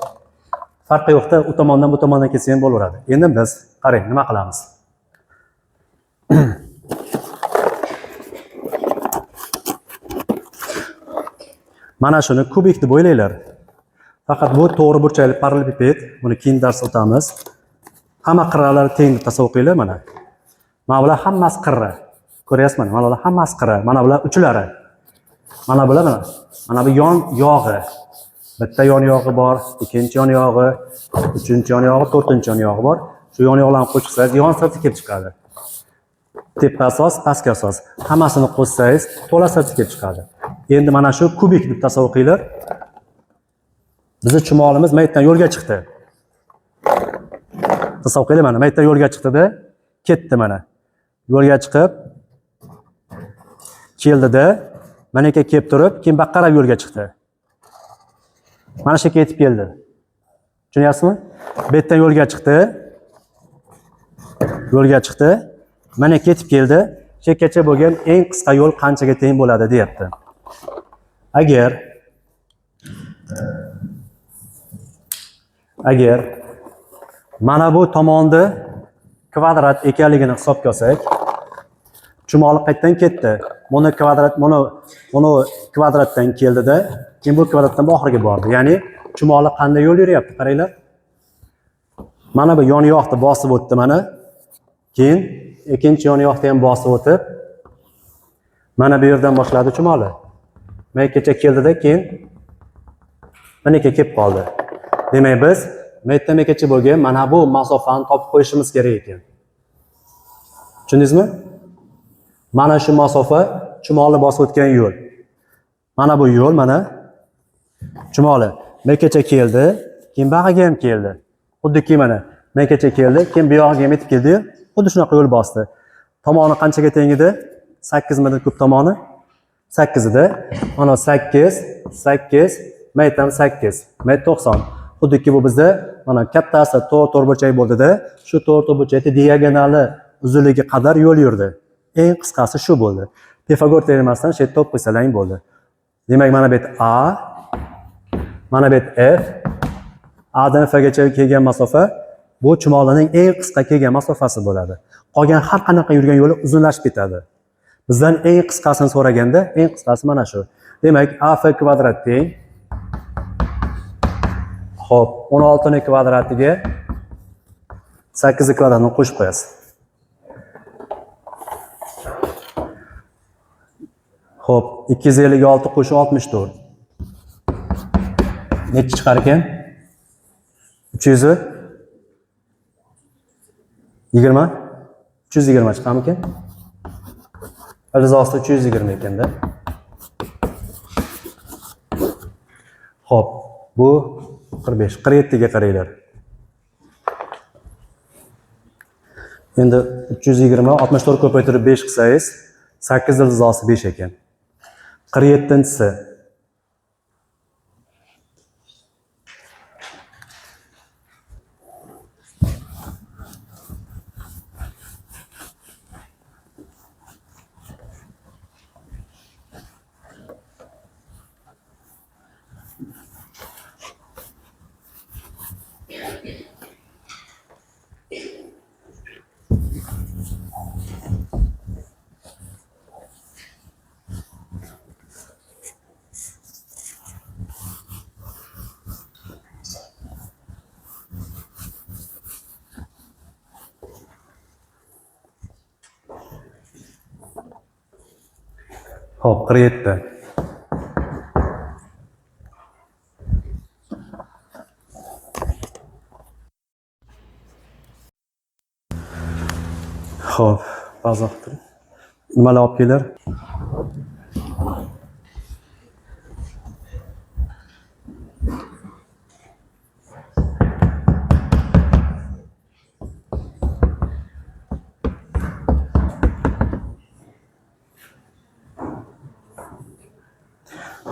Farqi yo'qda, u tomondan bu tomondan ketsa ham bo'laveradi. Endi biz qarang, nima qilamiz? Mana shuni kubik deb o'ylanglar. Faqat bu to'g'ri burchakli parallelepiped, buni keyin dars o'tamiz. Hamma qirralari teng deb tasavvur qilinglar mana. Mana bular hammasi qirra. Ko'ryapsizmi? Mana bular hammasi qirra. Mana bular uchlari. Mana bular mana. Mana bu yon yog'i. Bitta yon yog'i bor, ikkinchi yon yog'i, uchinchi yon yog'i, to'rtinchi yon yog'i bor. Shu yon yog'larni qo'shsangiz, yon sirti kelib chiqadi. Tepa asos, pastki asos. Hammasini qo'shsangiz, to'la sirti kelib chiqadi. Endi mana shu kubik deb tasavvur qilinglar. Bizning chumolimiz maytdan yo'lga chiqdi. Tasavvur qilinglar mana, maytdan yo'lga chiqdi-da, ketdi mana. Yo'lga chiqib keldida, mana yerga kelib turib, keyin bu yoqqa qarab yo'lga chiqdi. Mana shu yerga yetib keldi. Tushunyapsizmi? Bu yerdan yo'lga chiqdi. Yo'lga chiqdi. Mana ketib keldi. Shu yergacha bo'lgan eng qisqa yo'l qanchaga teng bo'ladi deyapti. Agar mana bu tomonni kvadrat ekanligini hisobga olsak, chumoli qayerdan ketdi? Buni kvadrat, buni kvadratdan keldida, keyin bu kvadratdan bu oxiriga bordi. Ya'ni chumoli qanday yo'l yuryapti, qaranglar. Mana bu yon yoqni bosib o'tdi mana. Keyin ikkinchi yon yoqni ham bosib o'tib, mana bu yerdan boshladi chumoli. Mana yergacha keldida, keyin mana yerga kelib qoldi. Demak, biz bu yerdan bu yergacha bo'lgan mana bu masofani topib qo'yishimiz kerak ekan. Tushundingizmi? Mana shu masofa chumoli bosib o'tgan yo'l. Mana bu yo'l mana chumoli bu yergacha keldi, keyin bag'iga ham keldi. Xuddiki mana bu yergacha keldi, keyin bu yog'iga ham yetib keldi-yu, xuddi shunaqa yo'l bosdi. Tomoni qanchaga teng edi? 8 metr kub tomoni 8 edi. Mana 8, 8, maytam 8, mayt 90. Xuddiki bu bizda mana kattasi to'rt to'rtburchak bo'ldida, shu to'rt to'rtburchakning diagonali uzunligi qadar yo'l yurdi. Eng qisqasi shu bo'ldi. Pifagor teoremasidan shu yerda topib qo'ysalaring bo'ldi. Demak, mana bu yerda A, mana bu yerda F, A dan F gacha kelgan masofa bu chumolining eng qisqa kelgan masofasi bo'ladi. Qolgan har qanaqa yurgan yo'li uzunlashib ketadi. Bizdan eng qisqasini so'raganda eng qisqasi mana shu. Demak, AF kvadrat teng. Xo'p, 16 ning kvadratiga 8 kvadratini qo'shib qo'yasiz. Xo'p, 256 qo'shib 64. Necha chiqar ekan? 320. 320 chiqarmikan? Ildiz osti 320 ekanda. Xo'p, bu 45, 47 ga qaranglar. Endi 320 64 ko'paytirib 5 qilsangiz, 8 ildiz osti 5 ekan. 47-si. Xo'p, 47. Xo'p, ba'zi vaqt nimalar olib kelar?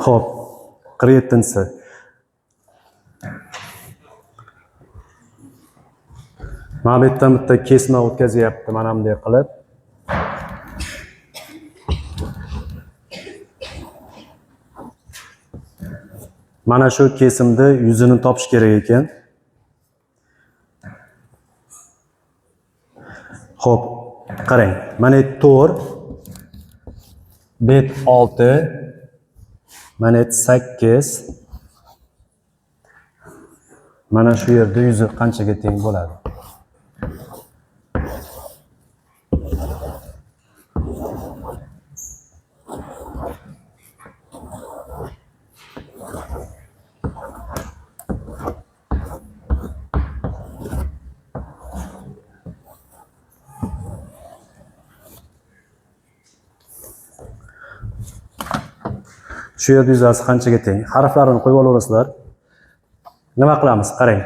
Xo'p, 47-si. Mana bu yerdan bitta kesma o'tkazyapti, mana bunday qilib. Mana shu kesimni yuzini topish kerak ekan. Xo'p, qarang. Mana 4, bet 6, mana 8. Mana shu yerda yuzi qanchaga teng bo'ladi? Shu yerda yuzasi qanchaga teng? Harflarini qo'yib olaverasizlar. Nima qilamiz? Qarang.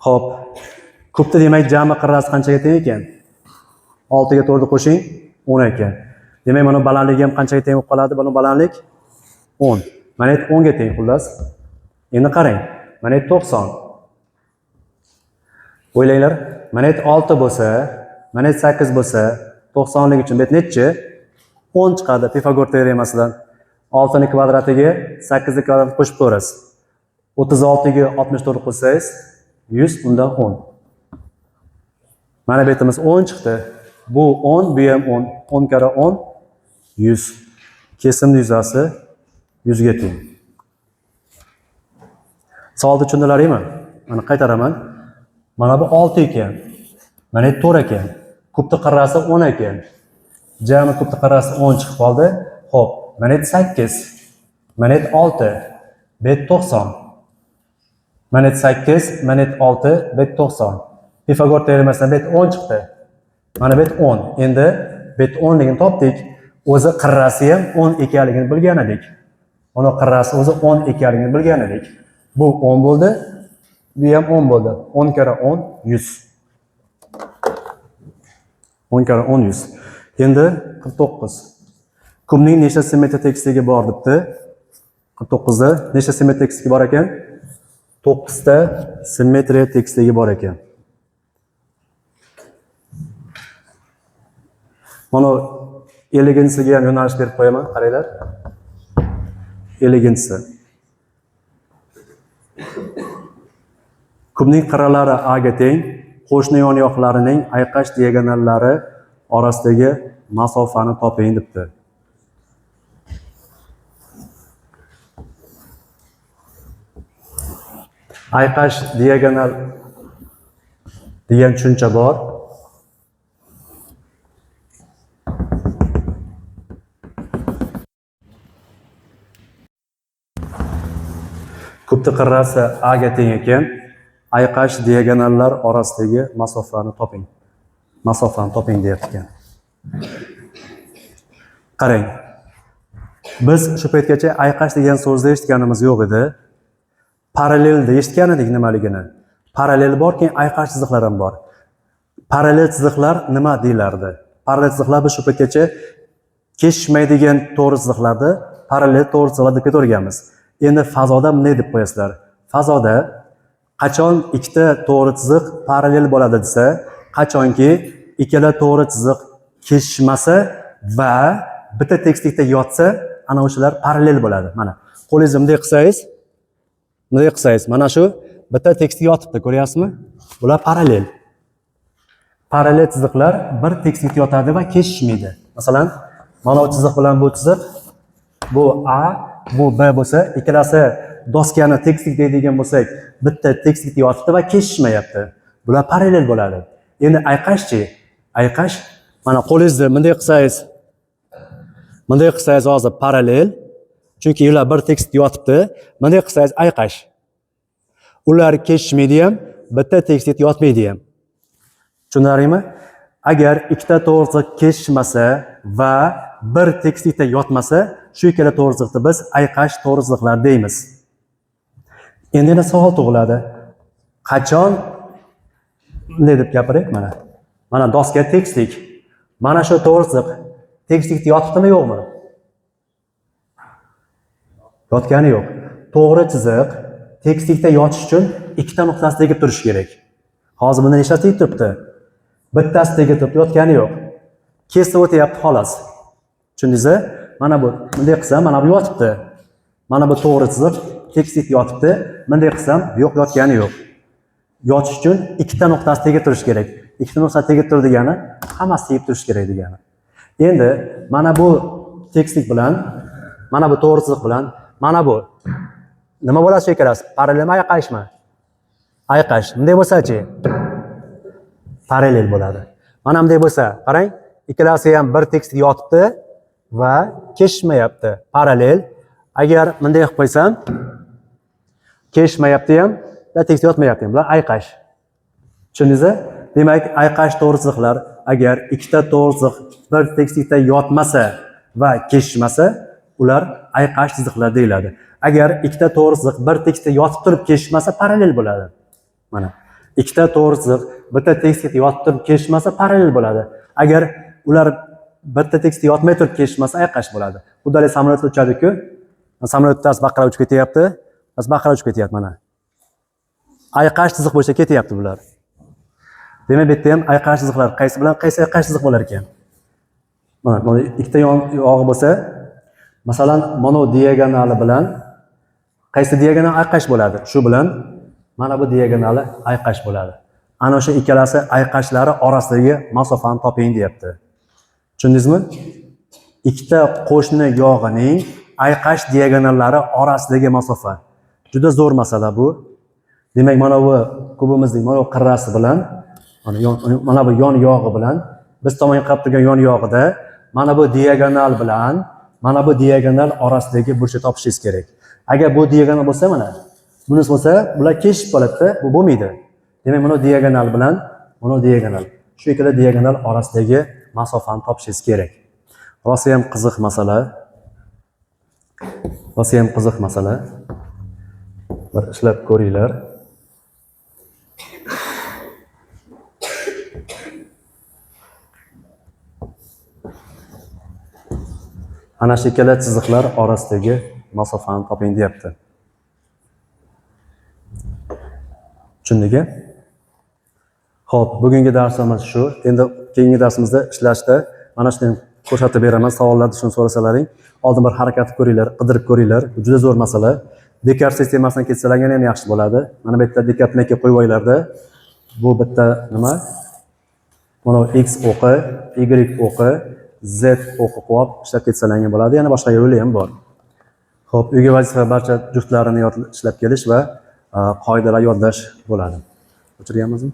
Xo'p, kubda demak jami qirrasi qanchaga teng ekan? 6 ga 4 ni qo'shing, 10 ekan. Demak, mana balandligi ham qanchaga teng bo'lib qoladi? Buni balandlik 10. Mana 10 ga teng xullas. Endi qarang. Mana 90. O'ylanglar, mana 6 bo'lsa, mana 8 bo'lsa, 90 lik uchun bet nechi? 10 chiqadi Pifagor teoremasidan. 6 ning kvadratiga 8 ning kvadratini qo'shib ko'rasiz. 36 ga 64 qo'shsangiz 100, undan 10. Mana betimiz 10 chiqdi. Bu 10, bu ham 10. 10 karra 10 100. Kesimning yuzasi 100 ga teng. Savolni tushundilaringmi? Mana qaytaraman. Mana bu 6 ekan. Mana 4 ekan. Kubning qirrasi 10 ekan. Jami kubning qirrasi 10 chiqib qoldi. Xo'p, mana 8, mana 6, bet 90. Mana 8, mana 6, bet 90. Pifagor teoremasidan bet 10 chiqdi. Mana bet 10. Endi bet 10 ligini topdik. O'zi qirrasi ham 10 ekanligini bilgan edik. Uni qirrasi o'zi 10 ekanligini bilgan edik. Bu 10 bo'ldi. Bu ham 10 bo'ldi. 10 karra 10 100. 10 karra 10 100. Endi 49. Kubning nechta simmetriya tekisligi bor debdi. 49 da nechta simmetriya tekisligi bor ekan? 9 ta simmetriya tekisligi bor ekan. Mana 50-siga ham yo'nalish berib qo'yaman, qaranglar. 50-si. Kubning qirralari A ga teng, qo'shni yon yoqlarining ayqash diagonallari orasidagi masofani toping debdi. Ayqash diagonal degan tushuncha bor. Kubning qirrasi A ga teng ekan, ayqash diagonallar orasidagi masofani toping. Masofani toping deyapti ekan. Qarang. Biz shu paytgacha ayqash degan so'zni eshitganimiz yo'q edi. Parallelda eshitgan edik nimaligini. Parallel bor, keyin ayqash chiziqlar ham bor. Parallel chiziqlar nima deyilardi? Parallel chiziqlar biz shu paytgacha kesishmaydigan to'g'ri chiziqlarni parallel to'g'ri chiziqlar deb ketaverganmiz. Endi fazoda bunday deb qo'yasizlar. Fazoda qachon ikkita to'g'ri chiziq parallel bo'ladi desa, qachonki ikkala to'g'ri chiziq kesishmasa va bitta tekislikda yotsa, ana o'shalar parallel bo'ladi. Mana qo'lingizni bunday qilsangiz, bunday qilsangiz, mana shu bitta tekislik yotibdi, ko'ryapsizmi? Bular parallel. Parallel chiziqlar bir tekislikda yotadi va kesishmaydi. Masalan, mana bu chiziq bilan bu chiziq, bu A, bu B bo'lsa, ikkalasi doskani tekislik deydigan bo'lsak, bitta tekislikda yotibdi va kesishmayapti. Bular parallel bo'ladi. Endi ayqashchi, ayqash mana qo'lingizni bunday qilsangiz, Bunday qilsangiz hozir parallel, chunki ular bir tekst yotibdi. Bunday qilsangiz ayqash. Ular kesishmaydi ham, bitta tekstda yotmaydi ham. Tushunarlimi? Agar ikkita to'g'ri chiziq kesishmasa va bir tekstlikda yotmasa, shu ikkala to'g'ri chiziqni biz ayqash to'g'ri chiziqlar deymiz. Endi yana savol tug'iladi. Qachon bunday deb gapiraylik mana. Mana doska tekstlik. Mana shu to'g'ri chiziq tekstlikda yotibdimi, yo'qmi? Yotgani yo'q. To'g'ri chiziq tekstlikda yotish uchun ikkita nuqtasi tegib turishi kerak. Hozir bunda nechtasi tegib turibdi? Bittasi tegib turibdi, yotgani yo'q. Kesib o'tyapti xolos. Tushundingiz? Mana bu bunday qilsam, mana bu yotibdi. Mana bu to'g'ri chiziq tekstlikda yotibdi. Bunday qilsam, yo'q, yotgani yo'q. Yotish uchun ikkita nuqtasi tegib turishi kerak. Ikkita nuqtasi tegib tur degani hammasi tegib turishi kerak degani. Endi mana bu tekstlik bilan, mana bu to'g'ri chiziq bilan, mana bu nima bo'ladi shu ikkalasi? Parallelmi, ayqashmi? Ayqash. Bunday bo'lsa-chi? Parallel bo'ladi. Mana bunday bo'lsa, qarang, ikkalasi ham bir tekstga yotibdi va kesishmayapti. Parallel. Agar bunday qilib qo'ysam, kesishmayapti ham va tekst yotmayapti ham. Bular ayqash. Tushundingizmi? Demak, ayqash to'g'ri chiziqlar agar ikkita to'g'ri chiziq bir tekstlikda yotmasa va kesishmasa, ular ayqash chiziqlar deyiladi. Agar ikkita to'g'ri chiziq bir tekstda yotib turib kesishmasa, parallel bo'ladi. Mana ikkita to'g'ri chiziq bitta tekstda yotib turib kesishmasa, parallel bo'ladi. Agar ular bitta tekstda yotmay turib kesishmasa, ayqash bo'ladi. Xuddi haligi samolyotda uchadi-ku. Samolyotda baqirib uchib ketyapti, baqirib uchib ketyapti mana. Ayqash chiziq bo'yicha ketyapti bular. Demak, bu yerda ham ayqash chiziqlar qaysi bilan qaysi ayqash chiziq bo'lar ekan? Mana mana ikkita yon yog'i bo'lsa, masalan, mono diagonali bilan qaysi diagonal ayqash bo'ladi? Shu bilan mana bu diagonali ayqash bo'ladi. Ana o'sha ikkalasi ayqashlari orasidagi masofani toping deyapti. Tushundingizmi? Ikkita qo'shni yog'ining ayqash diagonallari orasidagi masofa. Juda zo'r masala bu. Demak, mana bu kubimizning mana bu qirrasi bilan mana bu yon yog'i bilan biz tomonga qarab turgan yon yog'ida mana bu diagonal bilan mana bu diagonal orasidagi burchni topishingiz kerak. Agar bu diagonal bo'lsa, mana bunisi bo'lsa, bular kesishib qoladi-da, bu bo'lmaydi. Demak, mana bu diagonal bilan mana bu diagonal, shu ikkala diagonal orasidagi masofani topishingiz kerak. Rosa ham qiziq masala. Rosa ham qiziq masala. Bir ishlab ko'ringlar. Ana shu ikkala chiziqlar orasidagi masofani toping deyapti. Tushundikmi? Xo'p, bugungi darsimiz shu. Endi keyingi darsimizda ishlashda mana shuni ko'rsatib beraman. Savollarni shuni so'rasalaring, oldin bir harakat qilib ko'ringlar, qidirib ko'ringlar. Bu juda zo'r masala. Dekart sistemasidan ketsalar yana ham yaxshi bo'ladi. Mana bu yerda Dekart meka qo'yib olinglarda. Bu bitta nima? Mana x o'qi, y o'qi, z o'qi qo'yib ishlab ketsalar ham bo'ladi. Yana boshqa yo'li ham bor. Xo'p, uyga vazifa barcha juftlarini ishlab kelish va qoidalar yodlash bo'ladi. O'chirganmizmi?